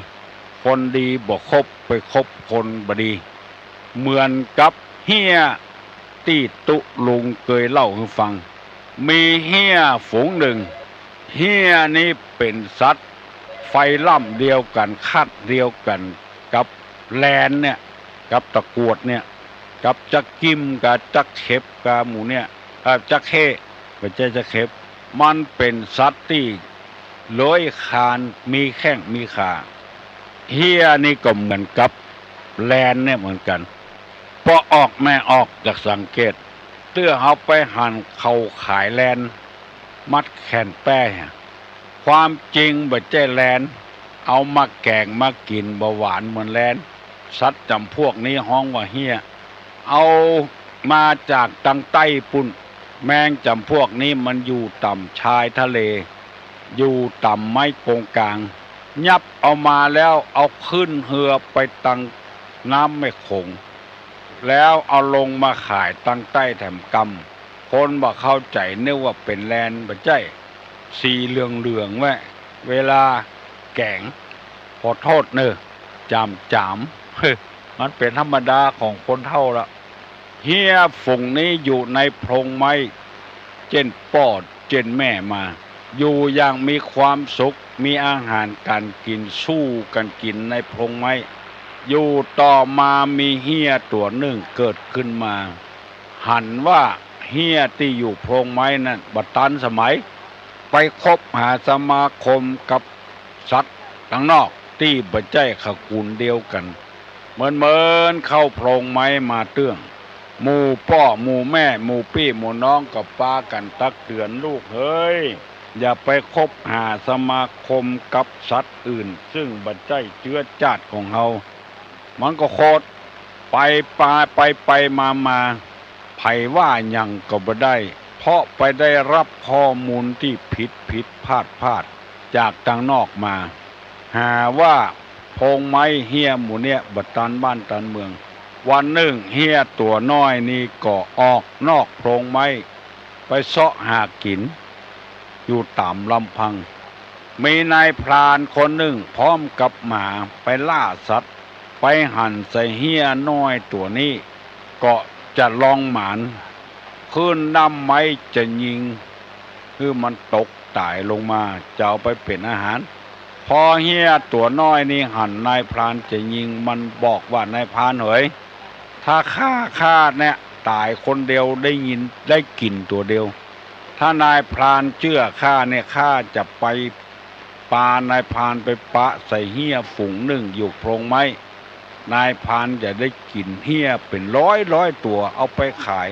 คนดีบ่คบ ไปคบคนบ่ดี เหมือนกับเฮี้ยตี้ตุ๊ลุงเกยเล่าหื้อฟัง มีเฮี้ยฝูงนึ่ง เฮี้ยนี้เป๋นสัตว์ไฟล่ำเดียวกั๋น คาดเดียวกั๋นกับแลนเนี่ย กับตะกรวดเนี่ย กับจั๊กกิ้มกับจั๊กเข็บกับหมู่เนี่ย เอ่อ จั๊กเข้ บ่ใจ้จั๊กเข็บ มันเป๋นสัตว์ตี้เลื้อยคลาน มีแข้งมีขา เฮี้ยนี้ก็เหมือนกับแลนเนี่ยเหมือนกั๋น ปอออกแม่ออก จักสังเกต เตื้อเฮาไปหันเขาขายแลน มัดแขนแป้ ความจริงบ่ใจ้แลน เอามาแก๋งมากิ๋นบ่หวานเหมือนแลน สัตว์จ๋ำพวกนี้ฮ้องว่าเฮี้ย เอามาจากตังใต้ปู๊น แมงจ๋ำพวกนี้มันอยู่ต่ำชายทะเล อยู่ต่ำไม้กงกาง ยับเอามาแล้วเอาขึ้นเฮือไปตังน้ำแม่โขง แล้วเอาลงมาขายตังใต้แถมกำ คนบ่เข้าใจ๋ นึกว่าเป๋นแลน บ่ใจ้ สีเหลืองๆ แวะ เวลาแก๋ง ขอโต้ษเน่อ จ๋ามๆ มันเป๋นธรรมดาของคนเฒ่าละ เฮี้ยฝูงนี้อยู่ในโพรงไม้ เจ้นป้อเจ้นแม่มา อยู่อย่างมีความสุข มีอาหารก๋านกิ๋น สู้กั๋นกิ๋นในโพรงไม้ อยู่ต่อมามีเฮี้ยตั๋วนึ่งเกิดขึ้นมา หันว่าเฮี้ยตี้อยู่โพรงไม้นั้นบ่ตันสมัย ไปคบหาสมาคมกับสัตว์ตังนอกตี้บ่ใจ้ขกูลเดียวกั๋น เหมือนๆ เข้าโพรงไม้มาเตื้อง หมู่ป้อหมู่แม่หมู่ปี้หมู่น้องก็ปากั๋นตักเตือน ลูกเหย อย่าไปคบหาสมาคมกับสัตว์อื่น ซึ่งบ่ใจ้เจื๊อจ้าดของเฮา มันก็โขด ไปปา ไปไปมามา ใผว่าหยังก็บ่ได้ เพราะไปได้ฮับข้อมูลตี้ผิดผิดพลาดพลาดจากตังนอกมา หาว่าโพรงไม้เฮี้ยหมู่เนี้ยบ่ตันบ้านตันเมือง วันนึ่งเฮี้ยตั๋วน้อยนี้ก็ออกนอกโพรงไม้ ไปเซาะหากิ๋น อยู่ต๋ามลำพัง มีนายพรานคนนึ่งพร้อมกับหมาไปล่าสัตว์ ไปหันใส่เฮี้ยน้อยตั๋วนี้ ก็จะลองหมาน ขึ้นด้ำไม้จะยิง หื้อมันตกต๋ายลงมา จะเอาไปเป๋นอาหาร พอเฮี้ยตั๋วน้อยนี้หันนายพรานจะยิง มันบอกว่า นายพรานเหย ถ้าข้า ข้าเนี่ยต๋ายคนเดียว ได้ยิน ได้กิ๋นตั๋วเดียว ถ้านายพรานเจื้อข้าเนี่ย ข้าจะไปปา นายพรานไปปะใส่เฮี้ยฝูงนึ่งอยู่โพรงไม้ นายพรานจะได้กิ๋นเฮี้ยเป๋นร้อยร้อยตั๋ว เอาไปขาย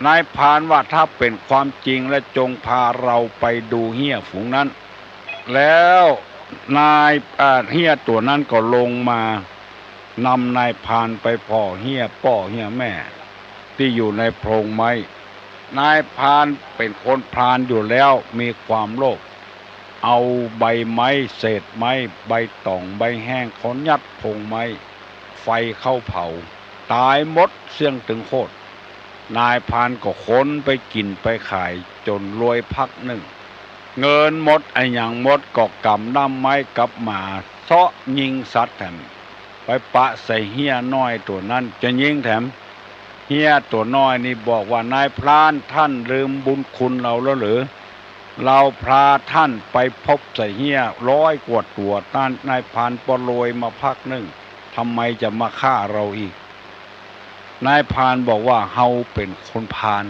นายพรานว่า ถ้าเป๋นความจริงแล้วจงพาเราไปดูเฮี้ยฝูงนั้น แล้วนาย อ่า เฮี้ยตั๋วนั้นก็ลงมา นำนายพรานไปผ่อเฮี้ยป้อเฮี้ยแม่ ตี้อยู่ในโพรงไม้ นายพรานเป๋นคนพรานอยู่แล้ว มีความโลภ เอาใบไม้ เศษไม้ ใบต๋อง ใบแห้ง เขายัดโพรงไม้ ไฟเข้าเผา ต๋ายหมดเสี้ยงตึงโคตร นายพรานก็ขนไปกิ๋นไปขายจ๋นรวยพักนึ่ง เงินหมดอะหยังหมด ก็ก๋ำด้ำไม้กับหมาเซาะยิงสัตว์แถม ไปปะใส่เฮี้ยน้อยตั๋วนั้นจะยิงแถม เฮี้ยตั๋วน้อยนี้บอกว่า นายพราน ท่านลืมบุญคุณเราแล้วหรือ เราพาท่านไปพบใส่เฮี้ยร้อยกว่าตั๋ว ต้านนายพรานปอรวยมาพักนึ่ง ทำไมจะมาฆ่าเราอีก นายพรานบอกว่า เฮาเป๋นคนพราน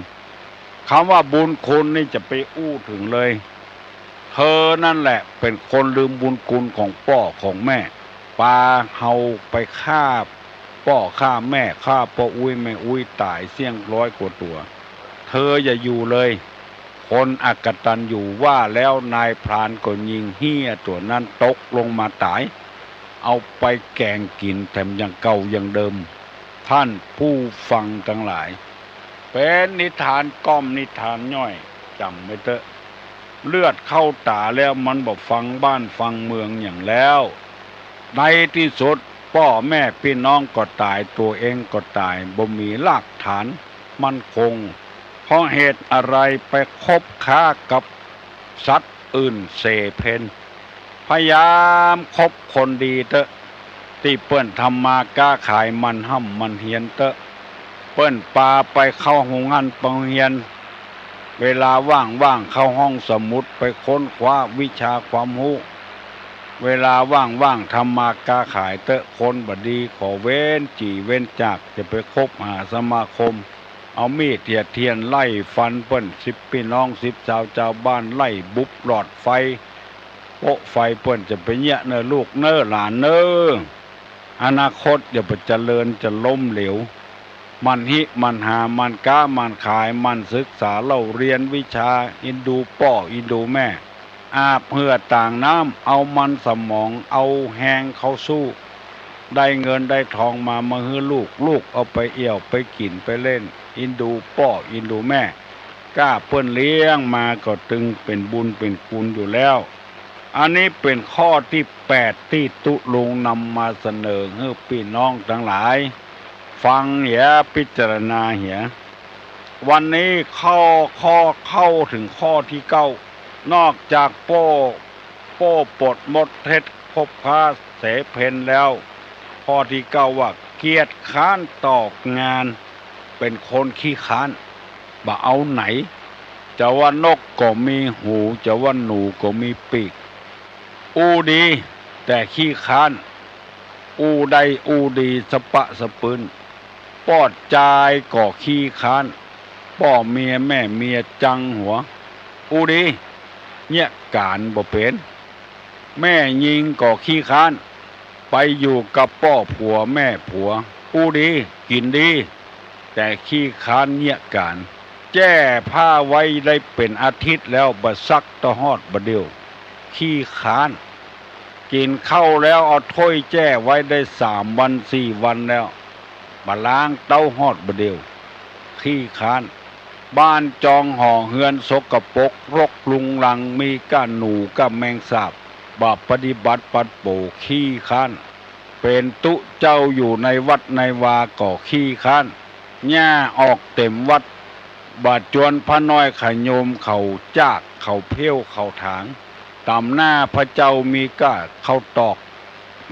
คำว่าบุญคุณนี่จะไปอู้เถิงเลย เธอนั่นแหละเป๋นคนลืมบุญคุณของป้อของแม่ ปาเฮาไปฆ่าป้อฆ่าแม่ ฆ่าป้ออุ๊ยแม่อุ๊ยต๋ายเสี้ยงร้อยกว่าตั๋ว เธออย่าอยู่เลย คนอกตัญญู ว่าแล้วนายพรานก็ยิงเฮี้ยตั๋วนั้นตกลงมาต๋าย เอาไปแก๋งกิ๋นแถมอย่างเก่าอย่างเดิม ท่านผู้ฟังตังหลาย เป๋นนิทานก้อมนิทานย่อย จ๋ำไว้เต๊อะ เลือดเข้าต๋าแล้วมันบ่ฟังบ้านฟังเมืองหยังแล้ว ในตี้สุด ป้อแม่ปี้น้องก็ต๋าย ตั๋วเองก็ต๋าย บ่มีรากฐานมั่นคง เพราะเหตุอะไรไปคบค้ากับสัตว์อื่นเสเพล พยายามคบคนดีเต๊อะ ตี้เปิ้นทำมาก๊าขายหมั่นฮ่ำหมั่นเฮียนเต๊อะ เปิ้นปาไปเข้าโฮงฮั่นไปโฮงเฮียน เวลาว่างๆ เข้าห้องสมุดไปค้นคว้าวิชาความฮู้ เวลาว่างๆ ทำมาก๊าขายเต๊อะ คนบ่ดีขอเว้นจี่เว้นจาก จะไปคบหาสมาคม เอามีดเหียเทียนไล่ฟันเปิ้น สิบปี้น้องสิบสาวจาวบ้านไล่บุบหลอดไฟ โป๊ะไฟเปิ้น จะไปเยียะเน่อลูกเน่อหลานเน่อ อนาคตจะบ่เจริญจะล้มเหลว หมั่นฮิหมั่นหาหมั่นก๊าหมั่นขายหมั่นศึกษาเล่าเรียนวิชา อินดูป้ออินดูแม่ อาบเหงื่อต่างน้ำ เอามันสมองเอาแฮงเข้าสู้ ได้เงินได้ทองมามาหื้อลูก ลูกเอาไปเอี่ยวไปกิ๋นไปเล่น อินดูป้ออินดูแม่ ก้าเปิ้นเลี้ยงมาก็ตึงเป๋นบุญเป๋นคุณอยู่แล้ว อันนี้เป๋นข้อตี้แปดตี้ตุ๊ลุงนำมาเสนอหื้อปี้น้องตังหลายฟังเหีย พิจารณาเหีย วันนี้เข้าข้อ เข้าเถิงข้อตี้เก้า นอกจากโป้ โป้ปดมดเท็จคบค้าเสเพลแล้ว ข้อตี้เก้าว่าเกียจคร้านต่องาน เป๋นคนขี้คร้าน บ่เอาไหน จะว่านกก็มีหู จะว่าหนูก็มีปีก อู้ดี แต่ขี้คร้าน อู้ได้อู้ดีสะปะสะปื้น ป้อจายก็ขี้คร้าน ป้อเมียแม่เมียจังหัว อู้ดี เยียะก๋านบ่เป๋น แม่ญิงก็ขี้คร้าน ไปอยู่กับป้อผัวแม่ผัว อู้ดี กิ๋นดี แต่ขี้คร้านเยียะก๋าน แจ้ผ้าไว้ได้เป๋นอาทิตย์แล้ว บ่ซักตะฮอดบ่าเดี่ยว ขี้คร้าน กิ๋นข้าวแล้วเอาถ้วยแจ้ไว้ได้สามวันสี่วันแล้ว บ่ล้างเต๊าฮอดบ่าเดี่ยว ขี้คร้าน บ้านจองหอเฮือนสกปรกรกรุงรัง มีก้าหนูก้าแมงสาบ บ่ปฏิบัติปัดโป๋ ขี้คร้าน เป๋นตุ๊เจ้าอยู่ในวัดในวาก็ขี้คร้าน หญ้าออกเต๋มวัด บ่จวนพระน้อยขะโยมเขาจากเขาเผี้ยวเขาถาง ต่ำหน้าพระเจ้ามีก้าข้าวตอก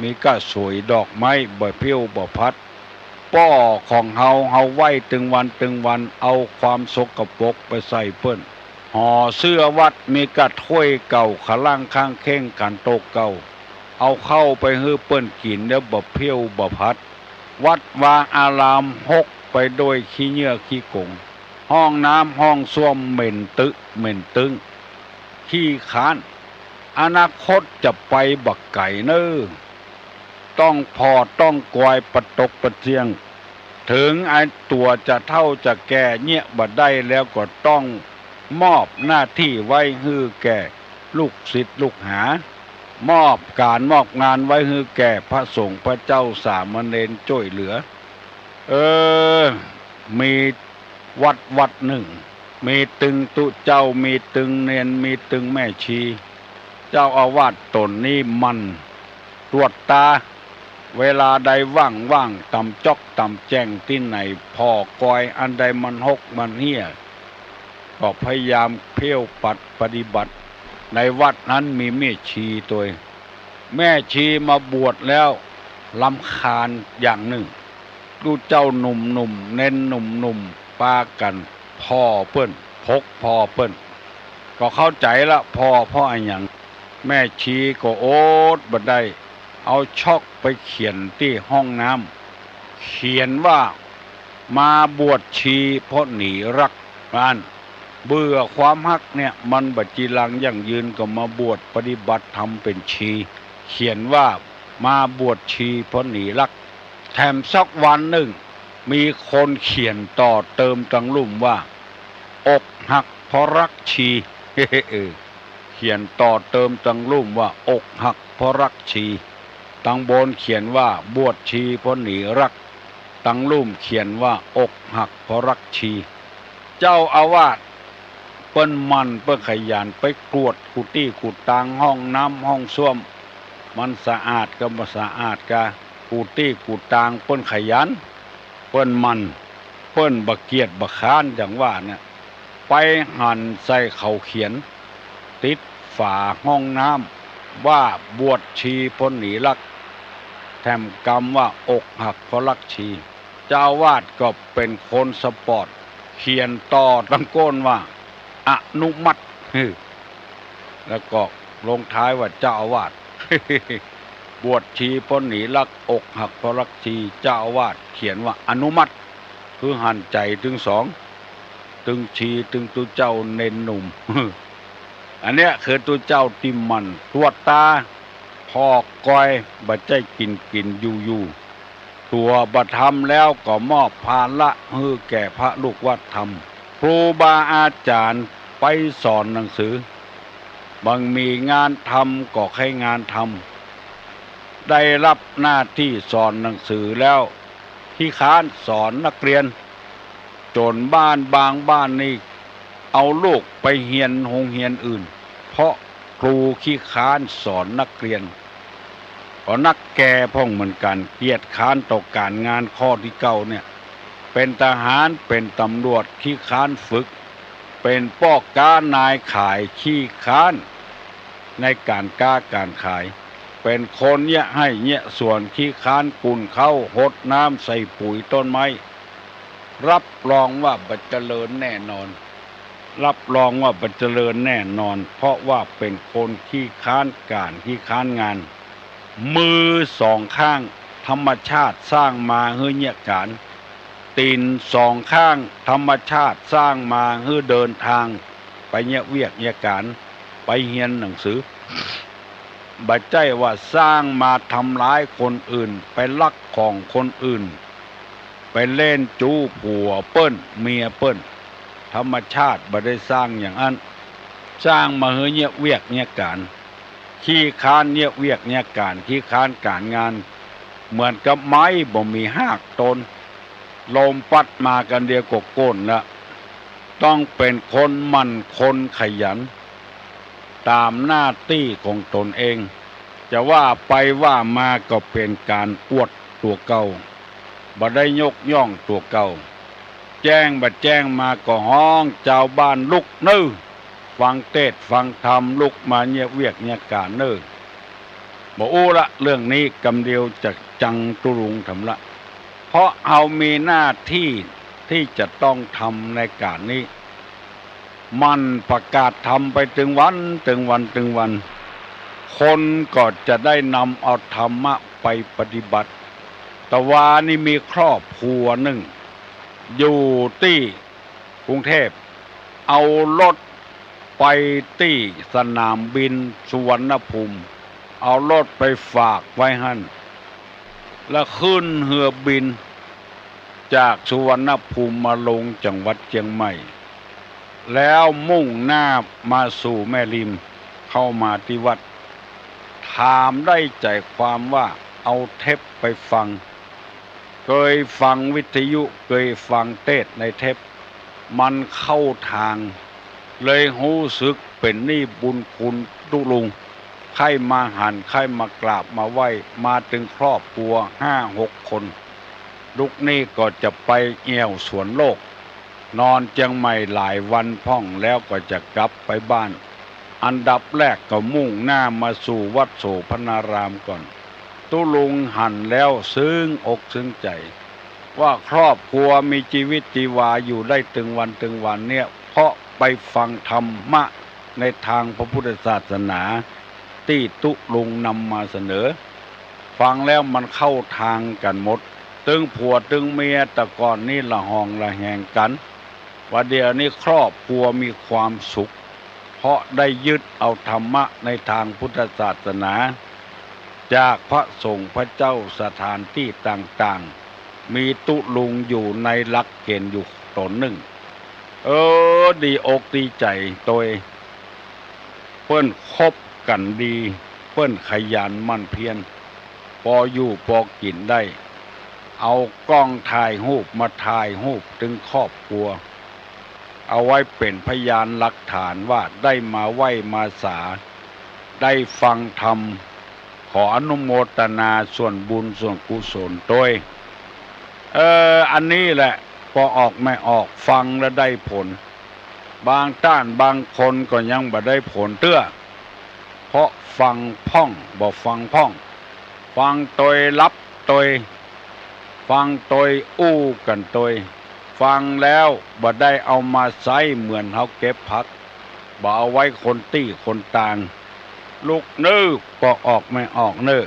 มีก้าสวยดอกไม้ บ่เผี้ยวบ่พัด ป้อของเฮา เฮาไหว้ตึงวันตึงวัน เอาความสกปรกไปใส่เปิ้น ห่อเสื้อวัด มีก้าถ้วยเก่าขะล่างข้างเข่งขันโตกเก่า เอาเข้าไปหื้อเปิ้นกิ๋นแล้วบ่เผี้ยวบ่พัด วัดวาอารามฮกไปโดยขี้เยื่อขี้กง ห้องน้ำห้องส้วมเหม็นตึ๊เหม็นตึ้ง ขี้คร้าน อนาคตจะไปบ่ไก๋เน่อ ต้องผ่อต้องกอยปะตกปะเสี้ยง เถิงไอ้ตั๋วจะเฒ่าจะแก่เยียะบ่ได้แล้วก็ต้องมอบหน้าตี้ไว้หื้อแก่ลูกศิษย์ลูกหา มอบก๋านมอบงานไว้หื้อแก่พระสงฆ์พระเจ้าสามเณรจ้วยเหลือ เออ มีวัดวัดนึ่ง มีตึงตุ๊เจ้า มีตึงเณร มีตึงแม่ชี เจ้าอาวาสต๋นนี้หมั่นตรวจตา เวลาใดว่างๆ ต่ำจ๊อกต่ำแจ้งตี้ไหน ผ่อกอยอันใดมันฮกมันเฮี้ย ก็พยายามเผี้ยวปัดปฏิบัติ ในวัดนั้นมีแม่ชีตวย แม่ชีมาบวชแล้ว รำคาญอย่างนึ่ง ตุ๊เจ้าหนุ่มๆ เณรหนุ่มๆ ปากั๋นผ่อเปิ้น พกผ่อเปิ้น ก็เข้าใจ๋ละ ผ่อเพราะอะหยัง แม่ชีก็อดบ่ได้ เอาช็อกไปเขียนตี้ห้องน้ำ เขียนว่า มาบวชชีเพราะหนีรัก อั้น เบื่อความฮักเนี่ย มันบ่จีรังยั่งยืน ก็มาบวชปฏิบัติธรรมเป๋นชี เขียนว่า มาบวชชีเพราะหนีรัก แถมสักวันนึ่ง มีคนเขียนต่อเติมตังลุ่มว่า อกหักเพราะรักชี เออ เขียนต่อเติมตังลุ่มว่า อกหักเพราะรักชี ตังบนเขียนว่า บวชชีเพราะหนีรัก ตังลุ่มเขียนว่า อกหักเพราะรักชี เจ้าอาวาสเปิ้นหมั่นเปิ้นขยันไปกวดกู้ตี้กู้ตาง ห้องน้ำห้องส้วม มันสะอาดกาบ่สะอาดกา กู้ตี้กู้ตาง เปิ้นขยัน เปิ้นหมั่น เปิ้นบ่เกียจบ่คร้าน อย่างว่าเนี่ย ไปหันใส่เขาเขียน ติดฝาห้องน้ำว่า บวชชีเพราะหนีรัก แถมกำว่า อกหักเพราะรักชี เจ้าอาวาสก็เป๋นคนสปอร์ต เขียนต่อตังก้นว่า อนุมัติ แล้วก็ลงท้ายว่า เจ้าอาวาส บวชชีเพราะหนีรัก อกหักเพราะรักชี เจ้าอาวาสเขียนว่า อนุมัติ คือหันใจ๋ตึงสอง ตึงชีตึงตุ๊เจ้าเณรหนุ่ม อันเนี้ยคือตุ๊เจ้าตี้หมั่นตรวจตา ผ่อกอย บ่ใจ้กิ๋นกิ๋นอยู่อยู่ ตั๋วบ่ทำแล้วก็มอบภาระหื้อแก่พระลูกวัดทำ ครูบาอาจ๋ารย์ไปสอนหนังสือ บ่มีงานทำก็ใค่งานทำ ได้ฮับหน้าตี้สอนหนังสือแล้ว ขี้คร้านสอนนักเรียน จ๋นบ้านบางบ้านนี่ เอาลูกไปเฮียนโฮงเฮียนอื่น เพราะครูขี้คร้านสอนนักเรียน ก็นักแก่พ่องเหมือนกั๋น เกียจคร้านต่อก๋านงานข้อตี้เก้าเนี่ย เป๋นทหาร เป๋นตำรวจ ขี้คร้านฝึก เป๋นป้อก๊านายขาย ขี้คร้านในก๋านก๊าก๋านขาย เป๋นคนเยียะไฮ่เยียะสวน ขี้คร้านกุนข้าว ฮดน้ำ ใส่ปุ๋ยต้นไม้ ฮับรองว่าบ่เจริญแน่นอน ฮับรองว่าบ่เจริญแน่นอน เพราะว่าเป๋นคนขี้คร้านก๋าน ขี้คร้านงาน มือสองข้างธรรมชาติสร้างมาหื้อเยียะก๋าน ตี๋นสองข้างธรรมชาติสร้างมาหื้อเดินตาง ไปเยียะเวียกเยียะก๋าน ไปเฮียนหนังสือ บ่ใจ้ว่าสร้างมาทำร้ายคนอื่น ไปลักของคนอื่น ไปเล่นจู๊ผัวเปิ้นเมียเปิ้น ธรรมชาติบ่ได้สร้างอย่างอั้น สร้างมาหื้อเยียะเวียกเยียะก๋าน ขี้คร้านเยียะเวียกเยียะก๋าน ขี้คร้านก๋านงาน เหมือนกับไม้บ่มีฮากต้น ลมปั๊ดมากั๋นเดียวก็โก้นละ ต้องเป๋นคนหมั่นคนขยัน ต๋ามหน้าตี้ของต๋นเอง จะว่าไปว่ามาก็เป๋นก๋านอวดตั๋วเก่า บ่ได้ยกย่องตั๋วเก่า แจ้งบ่แจ้งมาก็ฮ้องจาวบ้านลุกเน่อ ฟังเตสน์ฟังธรรม ลุกมาเยียะเวียกเยียะก๋านเน่อ บ่อู้ละ เรื่องนี้กำเดียวจะจังตุ๊ลุงทำละ เพราะเฮามีหน้าตี้ตี้จะต้องทำในก๋านนี้ หมั่นประกาศธรรมไปตึงวัน ตึงวัน ตึงวัน คนก็จะได้นำเอาธรรมะไปปฏิบัติ ตะวานี้มีครอบครัวนึ่ง อยู่ตี้กรุงเทพฯ เอารถไปตี้สนามบินสุวรรณภูมิ เอารถไปฝากไว้หั้น แล้วขึ้นเฮือบินจากสุวรรณภูมิมาลงจังหวัดเจียงใหม่ แล้วมุ่งหน้ามาสู่แม่ริม เข้ามาตี้วัด ถามได้ใจ๋ความว่าเอาเทปไปฟัง เกยฟังวิทยุ เกยฟังเตสน์ในเทป มันเข้าตาง เลยฮู้สึกเป๋นหนี้บุญคุณตุ๊ลุง ใค่มาหัน ใค่มากราบมาไหว้ มาตึงครอบครัวห้าหกคน ลุกนี้ก็จะไปแอ่วสวนโลก นอนเจียงใหม่หลายวันพ่อง แล้วก็จะกลับไปบ้าน อันดับแรกก็มุ่งหน้ามาสู่วัดโสภณารามก่อน ตุ๊ลุงหันแล้วซึ้งอกซึ้งใจ๋ ว่าครอบครัวมีจีวิตจีวาอยู่ได้ตึงวันตึงวันเนี่ย เพราะไปฟังธรรมะในตางพระพุทธศาสนาตี้ตุ๊ลุงนำมาเสนอ ฟังแล้วมันเข้าตางกั๋นหมด ตึงผัวตึงเมียแต่ก่อนนี้ละหองละแหงกั๋น ว่าเดี๋ยวนี้ครอบครัวมีความสุข เพราะได้ยึดเอาธรรมะในตางพุทธศาสนา จากพระสงฆ์พระเจ้า สถานตี้ต่างๆ มีตุ๊ลุงอยู่ในหลักเก๋ณฑ์อยู่ต๋นนึ่ง เออ ดีอกดีใจ๋ตวย เปิ้นคบกั๋นดี เปิ้นขยันหมั่นเพียร ปออยู่ปอกิ๋นได้ เอากล้องถ่ายฮูปมาถ่ายฮูปตึงครอบครัว เอาไว้เป๋นพยานหลักฐานว่าได้มาไหว้มาสา ได้ฟังธรรม ขออนุโมตนาส่วนบุญส่วนกุศลตวย เออ อันนี้แหละ ปอออกแม่ออก ฟังแล้วได้ผล บางต้านบางคนก็ยังบ่ได้ผลเตื้อ เพราะฟังพ่อง บ่ฟังพ่อง ฟังตวยหลับตวย ฟังตวยอู้กั๋นตวย ฟังแล้วบ่ได้เอามาใจ๊เหมือนเฮาเก็บผัก บ่เอาไว้คนตี้คนตาง ลุกเน่อ ปอออกแม่ออกเน่อ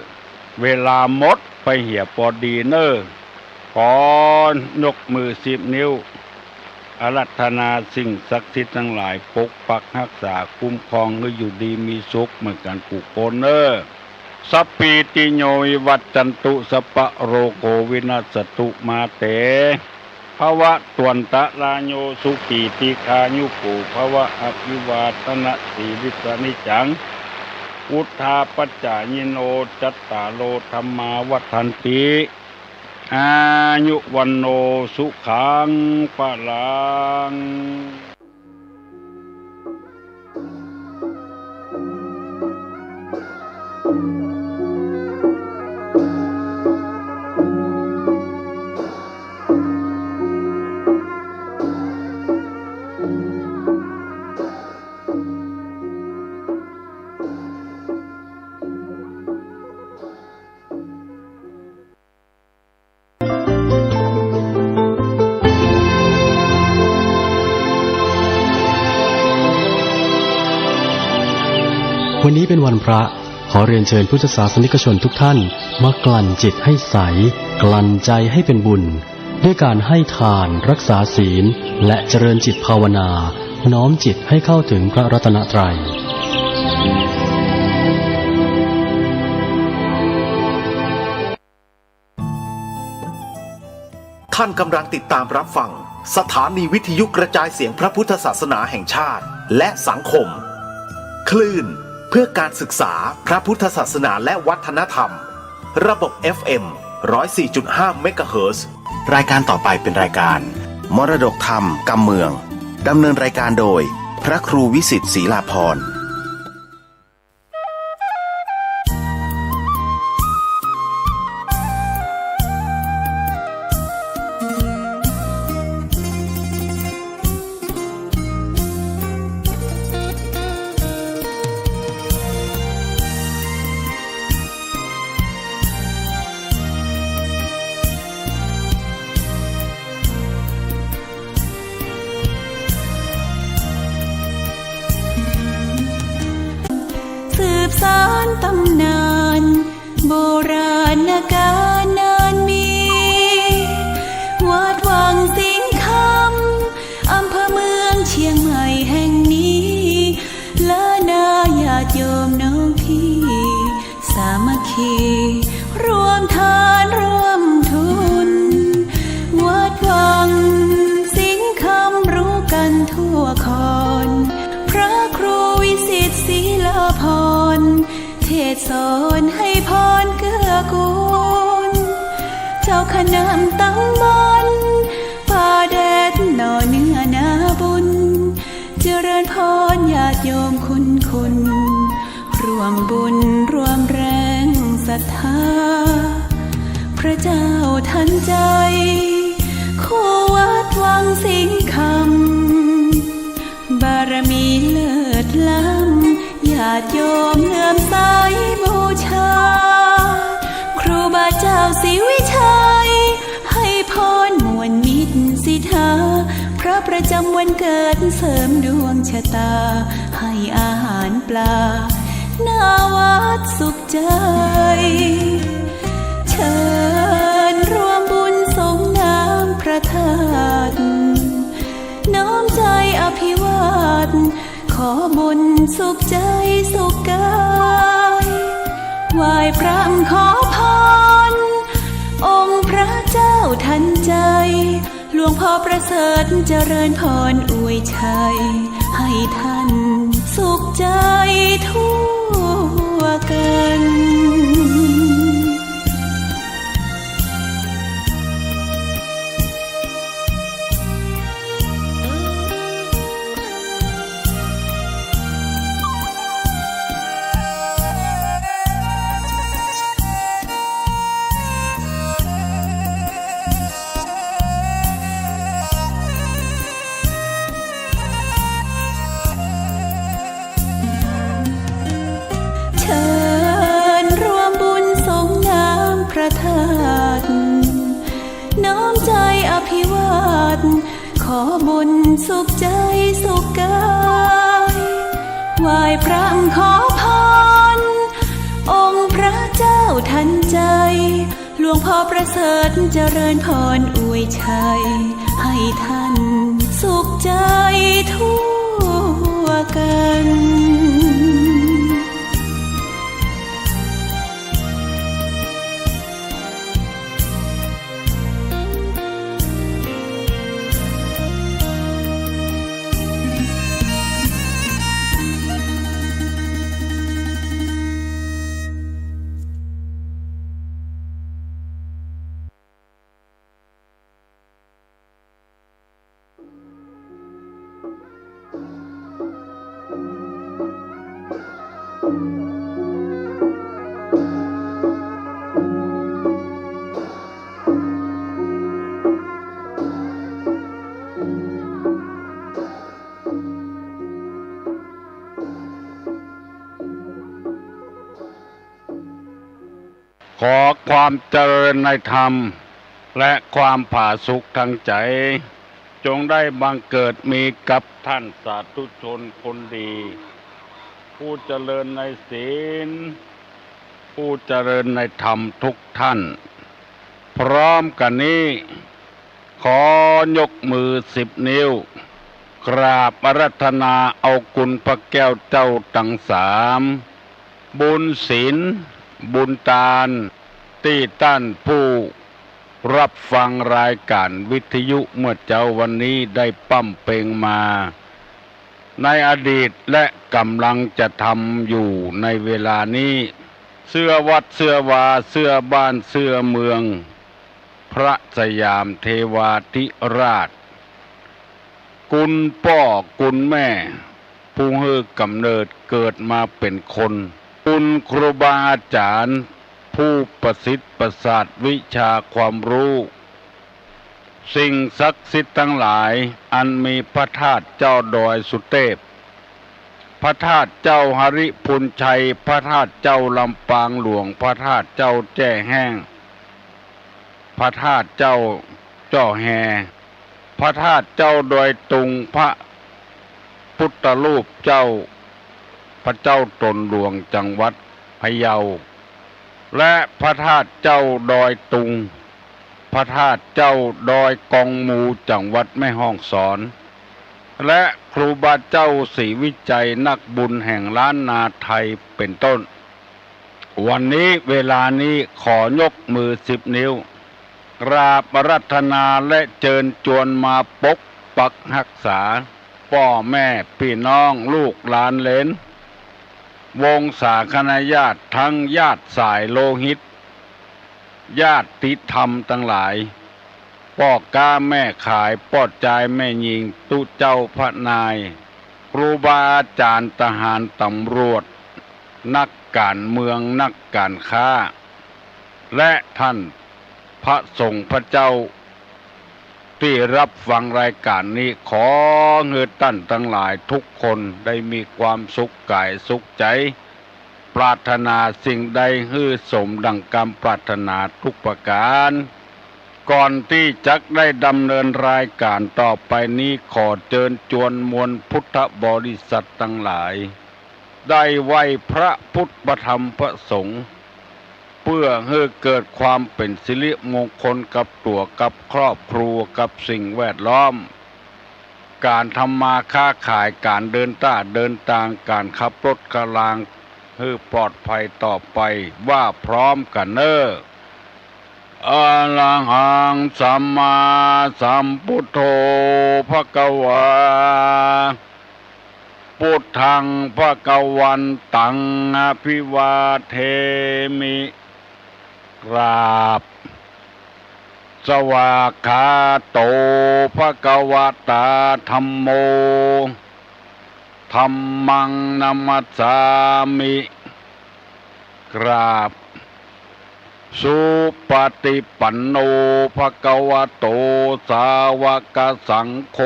เวลาหมดไปเหียปอดีเน่อ ขอยกมือสิบนิ้ว อาราธนาสิ่งศักดิ์สิทธิ์ตังหลาย ปกปักฮักษาคุ้มครองหื้ออยู่ดีมีสุขเหมือนกั๋นกู้คนเน่อ สัพพีติโยวิวัจจันตุ สัพพะโรโควินัสสตุ มาเต ภวัตวันตะราโย สุขี ทีฆายุโก ภวะ อภิวาทะนะสีลิสสะนิจจัง วุฑฒาปัจจายิโน จัตตาโร ธัมมา วัฑฒันติ อายุ วัณโณ สุขัง พะลัง วันนี้เป็นวันพระ ขอเรียนเชิญพุทธศาสนิกชนทุกท่าน มากลั่นจิตให้ใส กลั่นใจให้เป็นบุญ ด้วยการให้ทาน รักษาศีล และเจริญจิตภาวนา น้อมจิตให้เข้าถึงพระรัตนตรัย ท่านกำลังติดตามรับฟังสถานีวิทยุกระจายเสียงพระพุทธศาสนาแห่งชาติและสังคม คลื่นเพื่อการศึกษาพระพุทธศาสนาและวัฒนธรรม ระบบ เอฟ เอ็ม ร้อยสี่จุดห้า เมกะเฮิรตซ์ รายการต่อไปเป็นรายการมรดกธรรมกำเมือง ดำเนินรายการโดยพระครูวิสิทธิ์ ศรีลาภรณ์ สืบสานตำนานโบราณกาลนานมี วัดวังสิงห์คำ อำเภอเมืองเชียงใหม่แห่งนี้ และนาญาติโยมน้องพี่ สามัคคีร่วมทานร่วมทุน วัดวังสิงห์คำรู้กันทั่วคอน พระครูวิสิทธิ์ ศรีลาภรณ์ เทศน์สอนให้พรเกื้อกูล เจ้าคณะตำบลป่าแดดหน่อเนื้อนาบุญ เจริญพรญาติโยมคุณคุณ ร่วมบุญร่วมแรงศรัทธา พระเจ้าทันใจ คู่วัดวังสิงห์คำ บารมีเลิศล้ำ ญาติโยมเลื่อมใสบูชา ครูบาเจ้าศรีวิชัย ให้พรมวลมิตรสิทธา พระประจำวันเกิดเสริมดวงชะตา ให้อาหารปลา หน้าวัดสุขใจ เชิญร่วมบุญสงน้ำพระธาตุ น้อมใจอภิวาท ขอบุญสุขใจสุขกาย ไหว้พระขอพร องค์พระเจ้าทันใจ หลวงพ่อประเสริฐเจริญพรอวยชัย ให้ท่านสุขใจทั่วกัน ขอบุญสุขใจ๋สุขก๋าย ไหว้พระขอพร องค์พระเจ้าทันใจ๋ หลวงพ่อประเสริฐเจริญพรอวยชัย ให้ท่านสุขใจ๋ทั่วกัน ขอความเจริญในธรรม และความผาสุกทางใจ๋ จงได้บังเกิดมีกับท่านสาธุชนคนดี ผู้เจริญในศีล ผู้เจริญในธรรมทุกท่าน พร้อมกั๋นนี้ ขอยกมือสิบนิ้ว กราบอาราธนาเอาคุณพระแก้วเจ้าตังสาม บุญศีล บุญตาน ตี้ต้านผู้รับฟังรายก๋านวิทยุเมื่อเจ๊าวันนี้ได้ปล้ำเพลงมา ในอดีตและก่ำลังจะทำอยู่ในเวลานี้ เสื้อวัดเสื้อวา เสื้อบ้านเสื้อเมือง พระสยามเทวาธิราช คุณป้อคุณแม่ ผู้หื้อกำเนิดเกิดมาเป๋นคน คุณครูบาอาจ๋ารย์ ผู้ประสิทธิ์ประสาทวิชาความฮู้ สิ่งศักดิ์สิทธิ์ตังหลาย อันมีพระธาตุเจ้าดอยสุเทพ พระธาตุเจ้าหริภุญชัย พระธาตุเจ้าลำปางหลวง พระธาตุเจ้าแจ้แฮ้ง พระธาตุเจ้าจ้อแฮ พระธาตุเจ้าดอยตุง พระพุทธรูปเจ้า พระเจ้าตนหลวงจังหวัดพะเยา และพระธาตุเจ้าดอยตุง พระธาตุเจ้าดอยกองมูจังหวัดแม่ฮ่องสอน และครูบาเจ้าศรีวิชัยนักบุญแห่งล้านนาไทยเป๋นต้น วันนี้เวลานี้ขอยกมือสิบนิ้ว กราบอาราธนาและเจิญจวนมาปกปักฮักษา ป้อแม่ปี้น้องลูกหลานเหลน วงศาคณาญาติทั้งญาติสายโลหิต ญาติธรรมตังหลาย ป้อก๊าแม่ขาย ป้อจายแม่ญิง ตุ๊เจ้าพระนาย ครูบาอาจ๋ารย์ ทหาร ตำรวจ นักก๋านเมือง นักก๋านค้า และต้านพระสงฆ์พระเจ้า ตี้รับฟังรายก๋านนี้ ขอหื้อต้านตังหลายทุกคนได้มีความสุขก๋ายสุขใจ๋ ปรารถนาสิ่งใดหื้อสมดั่งกำปรารถนาทุกประก๋าน ก่อนตี้จักได้ดำเนินรายก๋านต่อไปนี้ ขอเจิญจวนมวลพุทธบริษัทตังหลาย ได้ไหว้พระพุทธพระธรรมพระสงฆ์ เปื้อหื้อเกิดความเป๋นสิริมงคลกับตั๋ว กับครอบครัว กับสิ่งแวดล้อม ก๋านทำมาค้าขาย ก๋านเดินต้าเดินตาง ก๋านขับรถขับลา หื้อปลอดภัยต่อไป ว่าพร้อมกั๋นเน่อ อะระหังสัมมาสัมพุทโธ ภะคะวา พุทธัง ภะคะวันตัง อะภิวาเทมิ กราบ สวากขาโต ภะคะวะตา ธัมโม ธัมมัง นะมัสสามิ กราบ สุปะติปันโน ภะคะวะโต สาวะกะสังโฆ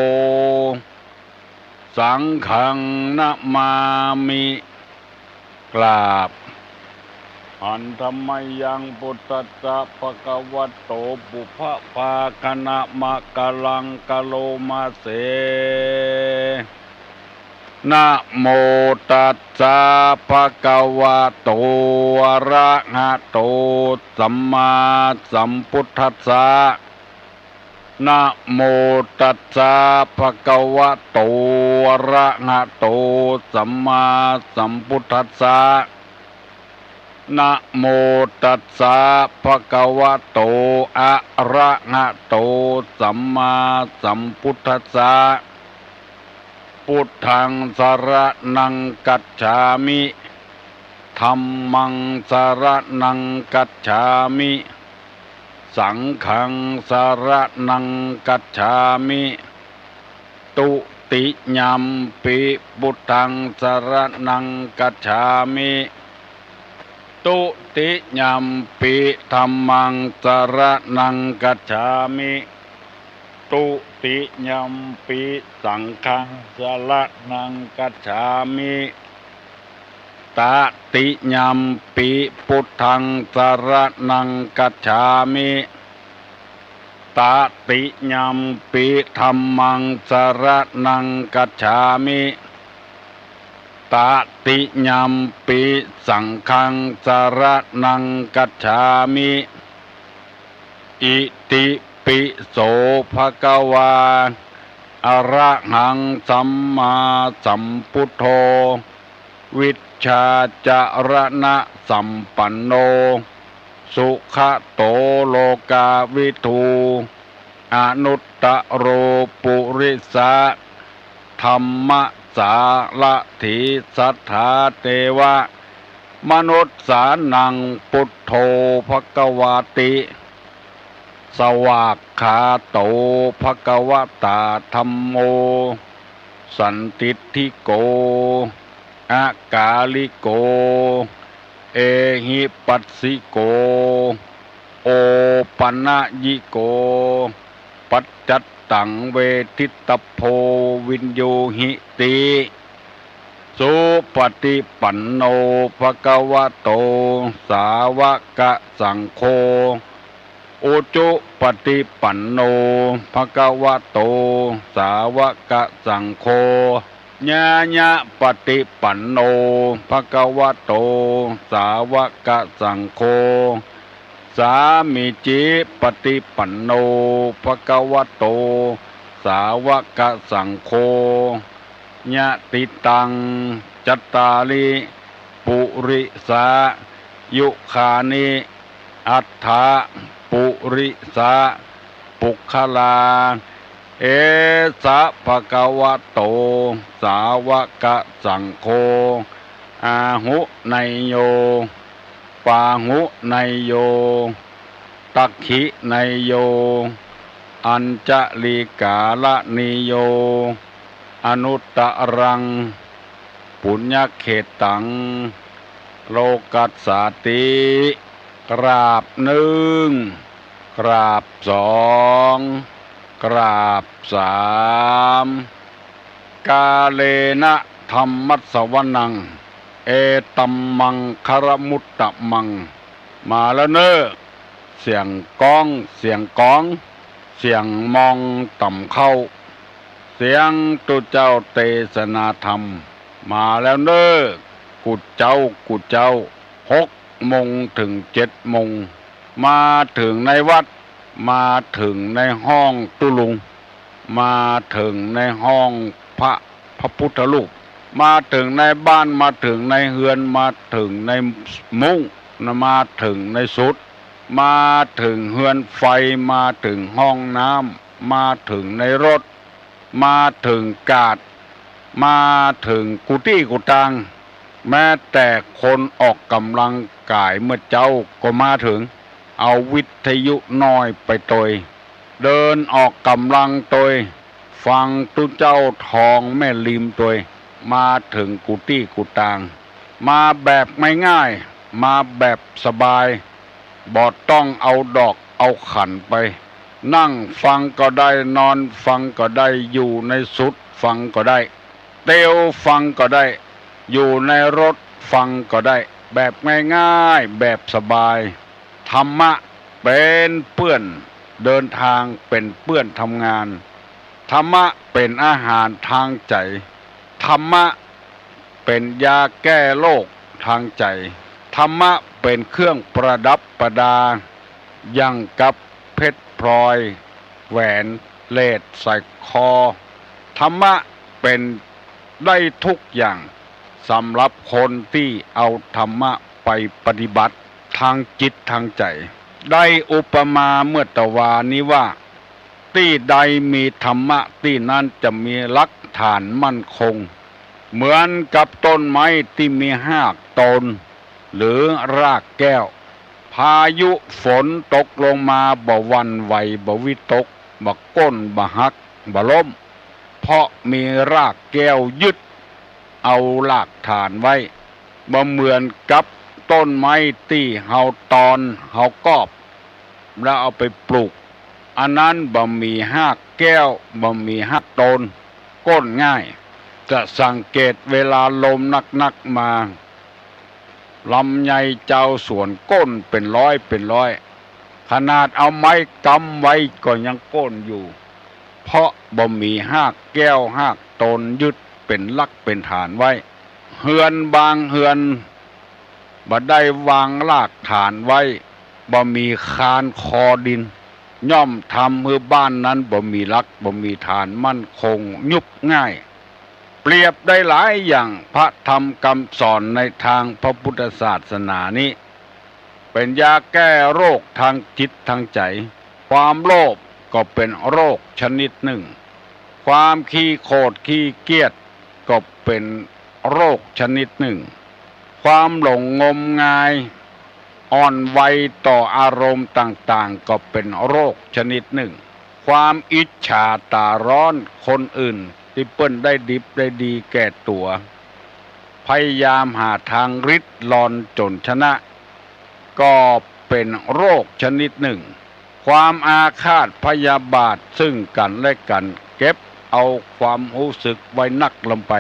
สังฆัง นะมามิ กราบ หันธะมะยัง พุทธัสสะ ภะคะวะโต ปุพพะภาคะณะมะกะลัง กะโรมะเส นะโมตัสสะ ภะคะวะโต อะระหะโต สัมมาสัมพุทธัสสะ นะโมตัสสะ ภะคะวะโต อะระหะโต สัมมาสัมพุทธัสสะ นะโมตัสสะ ภะคะวะโต อะระหะโต สัมมาสัมพุทธัสสะ พุทธัง สะระณัง กัจฉามิ ธัมมัง สะระณัง กัจฉามิ สังฆัง สะระณัง กัจฉามิ ตุติยัมปิ พุทธัง สะระณัง กัจฉามิ ตุติยัมปิ ธัมมัง สะระณัง กัจฉามิ ตุติยัมปิ สังฆัง สะระณัง กัจฉามิ ตติยัมปิ พุทธัง สะระณัง กัจฉามิ ตติยัมปิ ธัมมัง สะระณัง กัจฉามิ ตติยัมปิ สังฆัง สะระณัง กัจฉามิ อิติปิโส ภะคะวา อะระหัง สัมมาสัมพุทโธ วิชชาจะระณะสัมปันโน สุขะโต โลกาวิทู อนุตตะโร ปุริสะ ธัมมะสารถี สัทธา เตวะ มนุสสานัง ปุทโธ ภะคะวาติ สวากขาโต ภะคะวะตา ธัมโม สันทิฏฐิโก อะกาลิโก เอหิปัสสิโก โอปะนะยิโก ปัจจัตตัง เวทิตตะโพ วินยูหิติ สุปะฏิปันโน ภะคะวะโต สาวะกะสังโฆ อุจุปะฏิปันโน ภะคะวะโต สาวะกะสังโฆ ญาญะปะฏิปันโน ภะคะวะโต สาวะกะสังโฆ สามีจิปะฏิปันโน ภะคะวะโต สาวะกะสังโฆ ยะติตัง จัตตาริ ปุริสายุคานิ อัตถะ ปุริสะ ปุคคลา เอสะ ภะคะวะโต สาวะกะสังโฆ อาหุเนยโย ปาหุเนยโย ตักขิเนยโย อัญจลีกาละนีโย อนุตตะรัง ปุญญะเขตัง โลกัสสาติ กราบนึ่ง กราบสอง กราบสาม กาเลนะธัมมัสสวนัง เอตัมมังคะละมุตตะมัง มาแล้วเน่อ เสียงก้อง เสียงก๋อง เสียงมองต่ำเข้า เสียงตุ๊เจ้าเตสนาธรรม มาแล้วเน่อ กู้เจ๊า กู้เจ๊า หกโมงเถิงเจ็ดโมง มาเถิงในวัด มาเถิงในห้องตุ๊ลุง มาเถิงในห้องพระ พระพุทธรูป มาเถิงในบ้าน มาเถิงในเฮือน มาเถิงในมุ้ง มาเถิงในสุด มาเถิงเฮือนไฟ มาเถิงห้องน้ำ มาเถิงในรถ มาเถิงกาด มาเถิงกู้ตี้กู้ตาง แม้แต่คนออกก๋ำลังก๋ายเมื่อเจ๊าก็มาเถิง เอาวิทยุน้อยไปตวย เดินออกก๋ำลังตวย ฟังตุ๊เจ้าทองแม่ริมตวย มาเถิงกู้ตี้กู้ตาง มาแบบง่ายๆ มาแบบสบาย บ่ต้องเอาดอกเอาขันไป นั่งฟังก็ได้ นอนฟังก็ได้ อยู่ในสุดฟังก็ได้ เตียวฟังก็ได้ อยู่ในรถฟังก็ได้ แบบง่ายๆ แบบสบาย ธรรมะเป๋นเปื้อนเดินตาง เป๋นเปื้อนทำงาน ธรรมะเป๋นอาหารตางใจ๋ ธรรมะเป๋นยาแก้โรคตางใจ๋ ธรรมะเป๋นเครื่องประดับประดา อย่างกับเพชรพลอย แหวน เรต สร้อยคอ ธรรมะเป๋นได้กู้อย่าง สำหรับคนตี้เอาธรรมะไปปฏิบัติตางจิตตางใจ๋ ได้อุปมาเมื่อตะวานี้ว่า ตี้ใดมีธรรมะ ตี้นั้นจะมีรักฐานมั่นคง เหมือนกับต้นไม้ตี้มีฮากตน หรือรากแก้ว พายุฝนตกลงมาบ่หวั่นไหว บ่วิตก บ่ก้น บ่หัก บ่ล้ม เพราะมีรากแก้วยึดเอารากฐานไว้ บ่เหมือนกับต้นไม้ตี้เฮาตอน เฮากอบ แล้วเอาไปปลูก อันนั้นบ่มีฮากแก้ว บ่มีฮากตน ก้นง่าย จะสังเกตเวลาลมนักๆ มา ลำไยจาวสวนก้นเป๋นร้อยเป๋นร้อย ขนาดเอาไม้กำไว้ก็ยังก้นอยู่ เพราะบ่มีฮากแก้วฮากตนยึดเป๋นรักเป๋นฐานไว้ เฮือนบางเฮือน บ่ได้วางรากฐานไว้ บ่มีคานคอดิน ย่อมทำหื้อบ้านนั้นบ่มีรัก บ่มีฐานมั่นคง ยุบง่าย เปรียบได้หลายอย่าง พระธรรมกำสอนในตางพระพุทธศาสนานี้ เป๋นยาแก้โรคตางจิตตางใจ๋ ความโลภก็เป๋นโรคชนิดนึ่ง ความขี้โขดขี้เกียจก็เป๋นโรคชนิดนึ่ง ความหลงงมงาย อ่อนไหวต่ออารมณ์ต่างๆ ก็เป๋นโรคชนิดนึ่ง ความอิจฉาต๋าร้อนคนอื่นตี้เปิ้นได้ดิบได้ดีแก่ตั๋ว พยายามหาตางริดรอนจ๋นชนะ ก็เป๋นโรคชนิดนึ่ง ความอาฆาตพยาบาทซึ่งกั๋นและกั๋น เก็บเอาความฮู้สึกไว้นักล้ำไป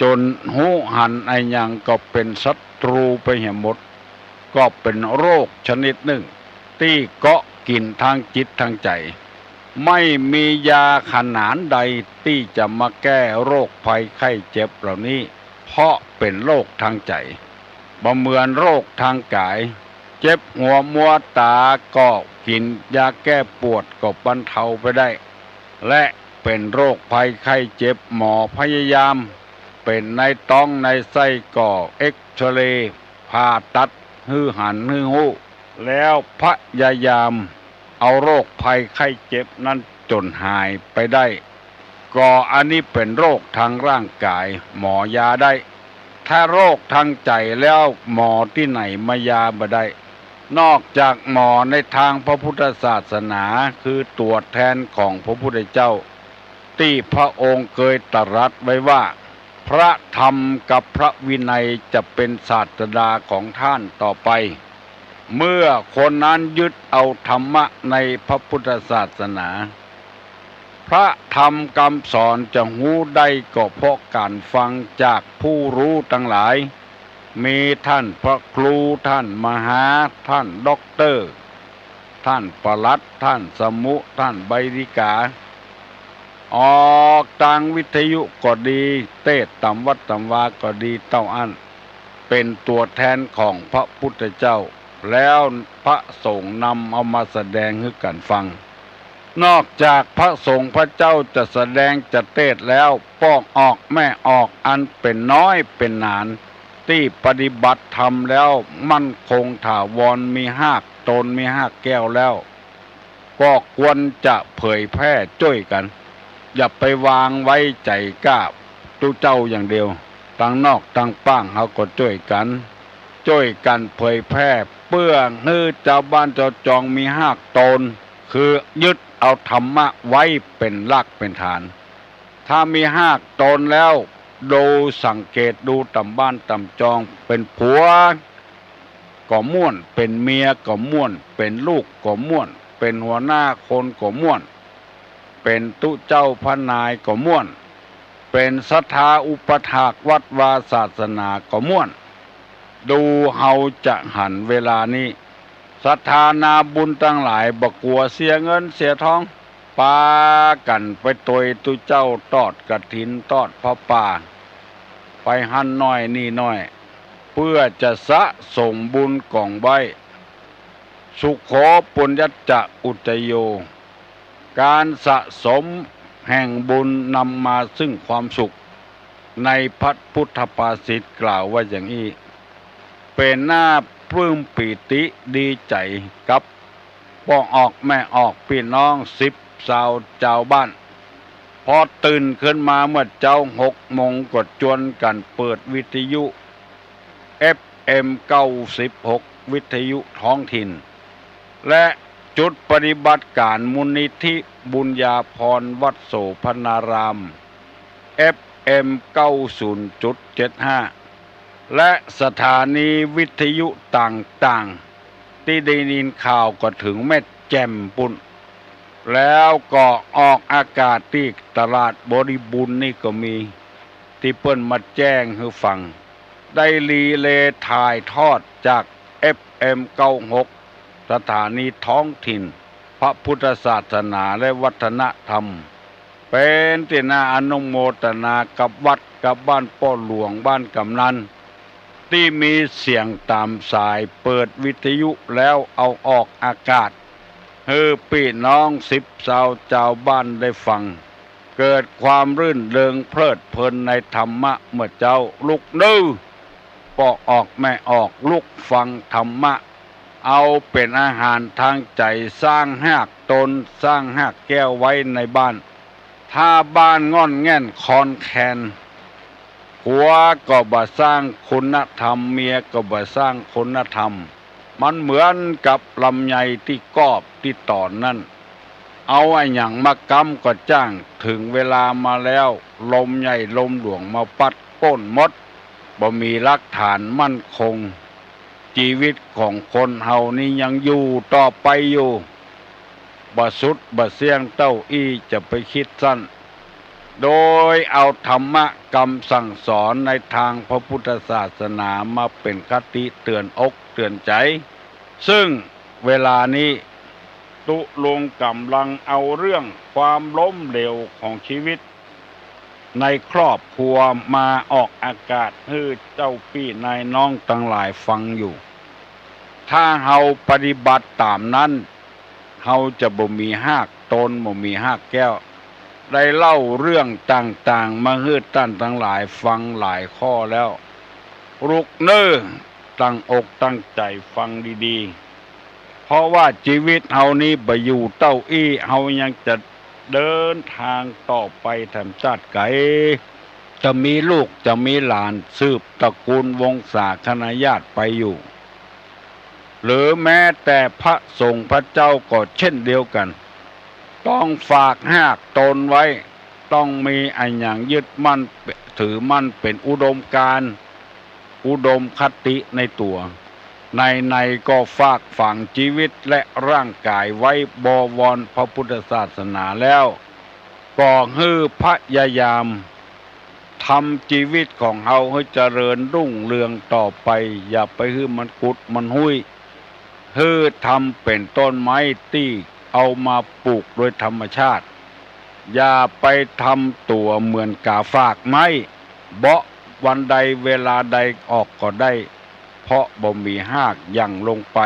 จ๋นฮู้หันอะหยังก็เป๋นศัตรูไปเหียหมด ก็เป๋นโรคชนิดนึ่ง ตี้เกาะกิ๋นตางจิตตางใจ๋ ไม่มียาขนานใดตี้จะมาแก้โรคภัยไข้เจ็บเหล่านี้ เพราะเป๋นโรคตางใจ๋ บ่เหมือนโรคตางก๋าย เจ็บหัวมัวต๋าก็กิ๋นยาแก้ปวดก็บรรเทาไปได้ และเป๋นโรคภัยไข้เจ็บ หมอพยายาม เป๋นในต๊องในไส้ก็เอกซเรย์ ผ่าตัดหื้อหันหื้อฮู้ แล้วพยายามเอาโรคภัยไข้เจ็บนั้นจ๋นหายไปได้ ก็อันนี้เป๋นโรคตางร่างก๋าย หมอยาได้ ถ้าโรคตางใจ๋แล้ว หมอตี้ไหนมายาบ่ได้ นอกจากหมอในตางพระพุทธศาสนา คือตั๋วแทนของพระพุทธเจ้า ตี้พระองค์เกยตรัสไว้ว่า พระธรรมกับพระวินัยจะเป๋นศาสดาของต้านต่อไป เมื่อคนนั้นยึดเอาธรรมะในพระพุทธศาสนา พระธรรมกำสอนจะฮู้ได้ก็เพราะก๋านฟังจากผู้ฮู้ตังหลาย มีต้านพระครู ต้านมหา ต้านด็อกเตอร์ ต้านปลัด ต้านสมุ ต้านใบดิกา ออกตางวิทยุก็ดี เตสน์ต๋ามวัดต๋ามวาก็ดี เต้าอั้น เป๋นตั๋วแทนของพระพุทธเจ้า แล้วพระสงฆ์นำเอามาแสดงหื้อกั๋นฟัง นอกจากพระสงฆ์พระเจ้าจะแสดงจะเตสน์แล้ว ป้องออกแม่ออกอันเป๋นน้อยเป๋นหนาน ตี้ปฏิบัติธรรมแล้วมั่นคงถาวร มีฮากตน มีฮากแก้วแล้ว ก็ควรจะเผยแพร่จ้วยกั๋น อย่าไปวางไว้ใจ๋ก้าตุ๊เจ้าอย่างเดียว ตางนอกตางป้างเฮาก็จ้วยกั๋น จ้วยกั๋นเผยแพร่ เปื้อหื้อจาวบ้านจาวจองมีฮากตน คือยึดเอาธรรมะไว้เป๋นรากเป๋นฐาน ถ้ามีฮากตนแล้ว ดูสังเกตดูต๋ามบ้านต๋ามจอง เป๋นผัวก็ม่วน เป๋นเมียก็ม่วน เป๋นลูกก็ม่วน เป๋นหัวหน้าคนก็ม่วน เป๋นตุ๊เจ้าพระนายก็ม่วน เป๋นศรัทธาอุปัฏฐากวัดวาศาสนาก็ม่วน ดูเฮาจะหันเวลานี้ ศรัทธานาบุญตังหลายบ่กั๋วเสียเงินเสียทอง ปากั๋นไปตวยตุ๊เจ้าตอดกฐินตอดผ้าป่า ไปหั้นหน้อยนี่หน้อย เปื้อจะสะสมบุญก๋องไว้ สุโข ปุญญัสสะ อุจจโย ก๋านสะสมแห่งบุญนำมาซึ่งความสุข ในพระพุทธภาษิตกล่าวว่าอย่างอี้ เป๋นหน้าปลื้มปีติดีใจ๋กับป้อออกแม่ออกปี้น้องสิบซาวจาวบ้าน พอตื่นขึ้นมาเมื่อเจ๊าหกโมงก็จวนกั๋นเปิดวิทยุ เอฟเอ็ม เก้าสิบหก วิทยุท้องถิ่น และจุดปฏิบัติก๋านมูลนิธิบุญญาภรณ์วัดโสภณาราม เอฟเอ็ม เก้าศูนย์จุดเจ็ดห้า และสถานีวิทยุต่างๆ ตี้ได้ยินข่าวก็เถิงแม่แจ่มปู้น แล้วก็ออกอากาศตี้ตลาดบริบูรณ์นี่ก็มี ตี้เปิ้นมาแจ้งหื้อฟัง ได้รีเลย์ถ่ายทอดจาก เอฟเอ็ม เก้าหก สถานีท้องถิ่น พระพุทธศาสนาและวัฒนธรรม เป๋นตี้น่าอนุโมทนากับวัดกับบ้านป้อหลวงบ้านกำนัน ตี้มีเสียงต๋ามสายเปิดวิทยุแล้วเอาออกอากาศ หื้อปี้น้องสิบซาวจาวบ้านได้ฟัง เกิดความรื่นเริงเพลิดเพลินในธรรมะเมื่อเจ๊า ลุกเน่อ ป้อออกแม่ออก ลุกฟังธรรมะ เอาเป๋นอาหารตางใจ๋ สร้างฮากตน สร้างฮากแก้วไว้ในบ้าน ถ้าบ้านง่อนแง่นคลอนแคลน ผัวก็บ่สร้างคุณธรรม เมียก็บ่สร้างคุณธรรม มันเหมือนกับลำไยตี้กอบตี้ต๋อนนั้น เอาอะหยังมาก๊ำก็จ้าง เถิงเวลามาแล้ว ลมใหญ่ลมหลวงมาปั๊ดโค่นหมด บ่มีหลักฐานมั่นคง จีวิตของคนเฮานี้ยังอยู่ต่อไปอยู่ บ่สุดบ่เสี้ยงเต้าอี้ จะไปกึ๊ดสั้น โดยเอาธรรมะกำสั่งสอนในตางพระพุทธศาสนามาเป๋นคติเตื๋อนอกเตื๋อนใจ๋ ซึ่งเวลานี้ตุ๊ลุงก่ำลังเอาเรื่องความล้มเหลวของจีวิต ในครอบครัวมาออกอากาศหื้อเจ้าปี้นายน้องตังหลายฟังอยู่ ถ้าเฮาปฏิบัติต๋ามนั้น เฮาจะบ่มีฮากตน บ่มีฮากแก้ว ได้เล่าเรื่องต่างๆ มาหื้อต้านตังหลายฟังหลายข้อแล้ว ลุกเน่อ ตั้งอกตั้งใจ๋ฟังดีๆ เพราะว่าจีวิตเฮานี้บ่อยู่เต้าอี้ เฮายังจะเดินตางต่อไปแถมจ๊าดไก๋ จะมีลูกจะมีหลานสืบตระกูลวงศาคณาญาติไปอยู่ หรือแม้แต่พระสงฆ์พระเจ้าก็เช่นเดียวกั๋น ต้องฝากฮากตนไว้ ต้องมีอะหยังยึดมั่นถือมั่นเป๋นอุดมการณ์ อุดมคติในตั๋ว ไหนๆ ก็ฝากฝังจีวิตและร่างก๋ายไว้บวรพระพุทธศาสนาแล้ว ก็หื้อพยายามทำจีวิตของเฮาหื้อเจริญรุ่งเรืองต่อไป อย่าไปหื้อมันกุดมันหุ้ย หื้อทำเป๋นต้นไม้ตี้เอามาปลูกโดยธรรมชาติ อย่าไปทำตั๋วเหมือนก๋าฝากไม้ เบาะวันใดเวลาใดออกก็ได้ เพราะบ่มีฮากหยั่งลงไป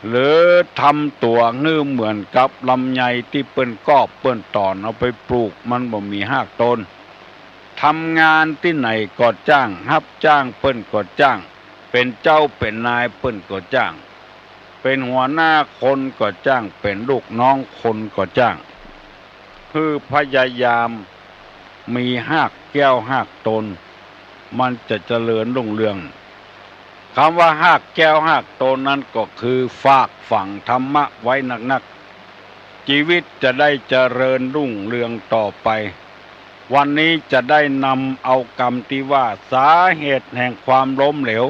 หรือทำตั๋วหื้อเหมือนกับลำไยตี้เปิ้นกอบเปิ้นต๋อนเอาไปปลูก มันบ่มีฮากตน ทำงานตี้ไหนก็จ้าง ฮับจ้างเปิ้นก็จ้าง เป๋นเจ้าเป๋นนายเปิ้นก็จ้าง เป๋นหัวหน้าคนก็จ้าง เป๋นลูกน้องคนก็จ้าง หื้อพยายามมีฮากแก้วฮากตน มันจะเจริญรุ่งเรือง กำว่าฮากแก้วฮากตนนั้นก็คือฝากฝังธรรมะไว้นักๆ จีวิตจะได้เจริญรุ่งเรืองต่อไป วันนี้จะได้นำเอากำตี้ว่าสาเหตุแห่งความล้มเหลว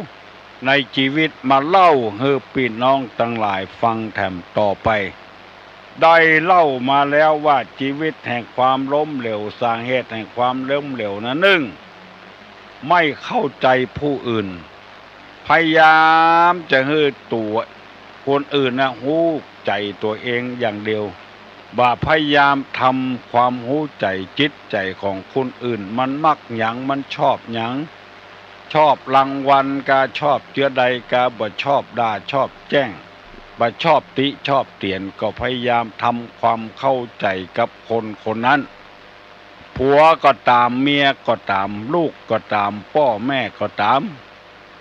ในจีวิตมาเล่าหื้อปี้น้องตังหลายฟังแถมต่อไป ได้เล่ามาแล้วว่าจีวิตแห่งความล้มเหลว สาเหตุแห่งความล้มเหลวนั้น นึ่ง ไม่เข้าใจ๋ผู้อื่น พยายามจะหื้อตั๋วคนอื่นนะฮู้ใจ๋ตั๋วเองอย่างเดียว บ่าพยายามทำความฮู้ใจ๋จิตใจ๋ของคนอื่น มันมักหยัง มันชอบหยัง ชอบรางวัลกา ชอบเจื้อใดกา บ่ชอบด่า ชอบแจ้ง บ่ชอบติชอบเตียน ก็พยายามทำความเข้าใจ๋กับคนคนนั้น ผัวก็ต๋าม เมียก็ต๋าม ลูกก็ต๋าม ป้อแม่ก็ต๋าม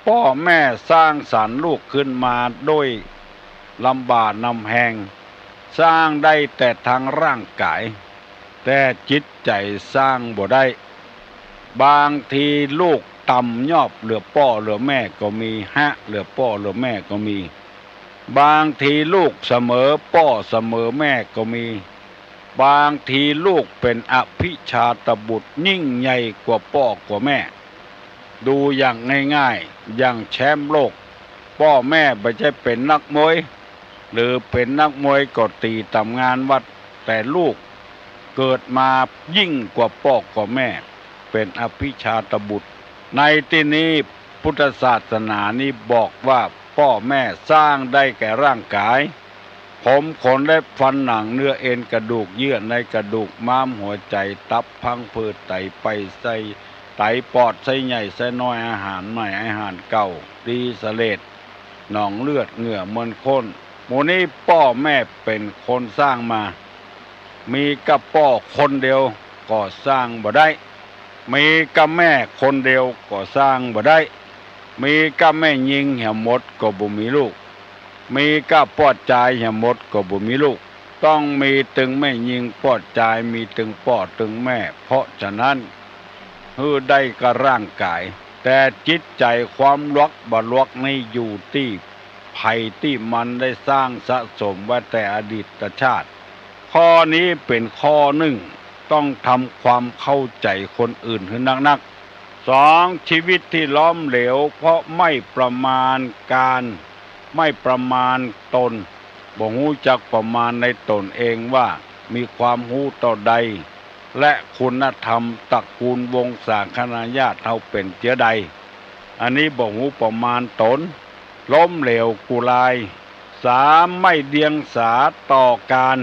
ป้อแม่สร้างสรรค์ลูกขึ้นมาโดยลำบ่านำแฮง สร้างได้แต่ทางร่างก๋าย แต่จิตใจ๋สร้างบ่ได้ บางทีลูกต่ำยอบเหลือป้อเหลือแม่ก็มี ฮะเหลือป้อเหลือแม่ก็มี บางทีลูกเสมอป้อเสมอแม่ก็มี บางทีลูกเป๋นอภิชาตบุตรยิ่งใหญ่กว่าป้อกว่าแม่ ดูอย่างง่ายๆ อย่างแชมป์โลก ป้อแม่บ่ใจ้เป๋นนักมวย หรือเป๋นนักมวยก็ตี๋ต๋ามงานวัด แต่ลูกเกิดมายิ่งกว่าป้อกว่าแม่ เป๋นอภิชาตบุตร ในตี้นี้พุทธศาสนานี้บอกว่าป้อแม่สร้างได้แก่ร่างก๋าย ผมขนเล็บฟันหนังเนื้อเอ็นกระดูกเยื่อในกระดูกม้ามหัวใจ๋ตับพังผืดไตไปไส้ไตปอดไส้ใหญ่ไส้น้อยอาหารใหม่อาหารเก่าดีเสลดหนองเลือดเหงื่อเมินข้น หมู่นี้ป้อแม่เป๋นคนสร้างมา มีก้าป้อคนเดียวก็สร้างบ่ได้ มีก้าแม่คนเดียวก็สร้างบ่ได้ มีก้าแม่ญิงเหียหมดก็บ่มีลูก มีก้าป้อจายเหียหมดก็บ่มีลูก ต้องมีตึงแม่ญิงป้อจาย มีตึงป้อตึงแม่ เพราะฉะนั้น หื้อได้ก้าร่างก๋าย แต่จิตใจ๋ความหลวกบ่หลวกนี้อยู่ตี้ใผตี้มันได้สร้างสะสมไว้แต่อดีตชาติ ข้อนี้เป๋นข้อนึ่งต้องทำความเข้าใจ๋คนอื่นหื้อนักๆ สอง ชีวิตตี้ล้มเหลวเพราะไม่ประมาณการ ไม่ประมาณตน บ่ฮู้จักประมาณในต๋นเองว่ามีความฮู้เต้าใด และคุณธรรมตระกูลวงศาคณาญาติเฮาเป๋นเจื้อใด อันนี้บ่ฮู้ประมาณต๋น ล้มเหลวกู้ลาย สาม ไม่เดียงสาต่อก๋าน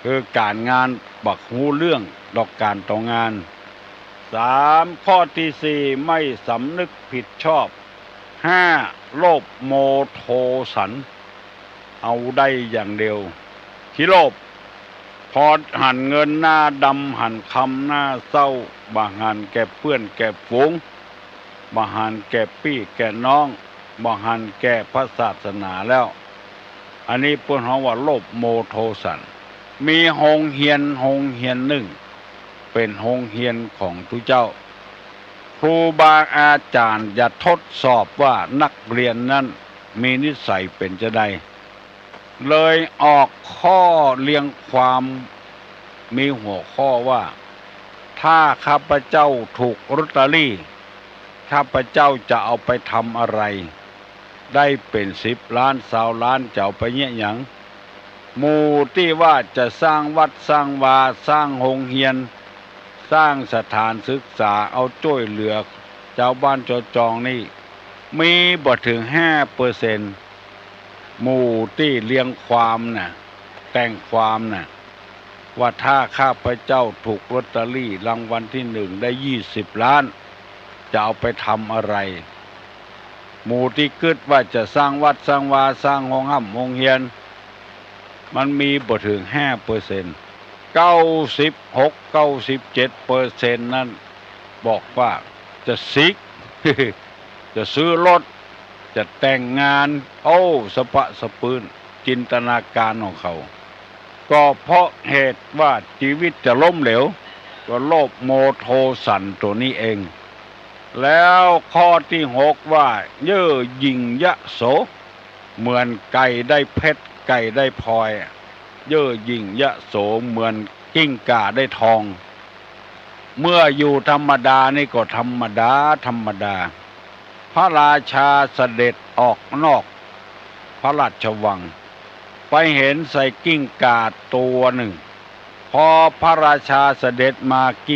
คือก๋านงานบ่ฮู้เรื่องต่อก๋านต่องาน สาม ข้อตี้สี่ ไม่สำนึกผิดชอบ ห้า โลภโมโทสัน เอาได้อย่างเดียว ขี้โลภ พอหันเงินหน้าดำ หันคำหน้าเศร้า บ่หันแก่เปื้อนแก่ฝูง บ่หันแก่ปี้แก่น้อง บ่หันแก่พระศาสนาแล้ว อันนี้เปิ้นฮ้องว่าโลภโมโทสัน มีโฮงเฮียน โฮงเฮียนนึ่ง เป๋นโฮงเฮียนของตุ๊เจ้า ครูบาอาจ๋ารย์จะทดสอบว่านักเรียนนั้นมีนิสัยเป๋นจาใด เลยออกข้อเรียงความ มีหัวข้อว่า ถ้าข้าพเจ้าถูกลอตเตอรี่ ข้าพเจ้าจะเอาไปทำอะไร ได้เป๋นสิบล้าน ซาวล้าน จะเอาไปเยียะหยัง หมู่ตี้ว่าจะสร้างวัดสร้างวา สร้างโฮงเฮียน สร้างสถานศึกษา เอาจ้วยเหลือจาวบ้านจาวจองนี่ มีบ่เถิงห้าเปอร์เซ็นต์ หมู่ตี้เรียงความน่ะ แต่งความน่ะ ว่าถ้าข้าพเจ้าถูกลอตเตอรี่รางวัลตี้นึ่งได้ยี่สิบล้าน จะเอาไปทำอะไร หมู่ตี้กึ๊ดว่าจะสร้างวัดสร้างวา สร้างโฮงฮ่ำโฮงเฮียน มันมีบ่เถิงห้าเปอร์เซ็นต์ เก้าสิบหก เก้าสิบเจ็ดเปอร์เซ็นต์นั้น บอกว่าจะสิก จะซื้อรถ จะแต่งงาน โอ้ สะปะสะปื้น จินตนาการของเขา ก็เพราะเหตุว่าจีวิตจะล้มเหลว ก็โลภโมโทสันตั๋วนี้เอง แล้วข้อตี้หกว่า เย่อหยิ่งยโส เหมือนไก่ได้เพชร ไก่ได้พลอย เย่อหยิ่งยโสเหมือนกิ้งก่าได้ทอง เมื่ออยู่ธรรมดานี่ก็ธรรมดาธรรมดา พระราชาเสด็จออกนอกพระราชวัง ไปเห็นไส้กิ้งก่าตั๋วนึ่ง พอพระราชาเสด็จมา กิ้ง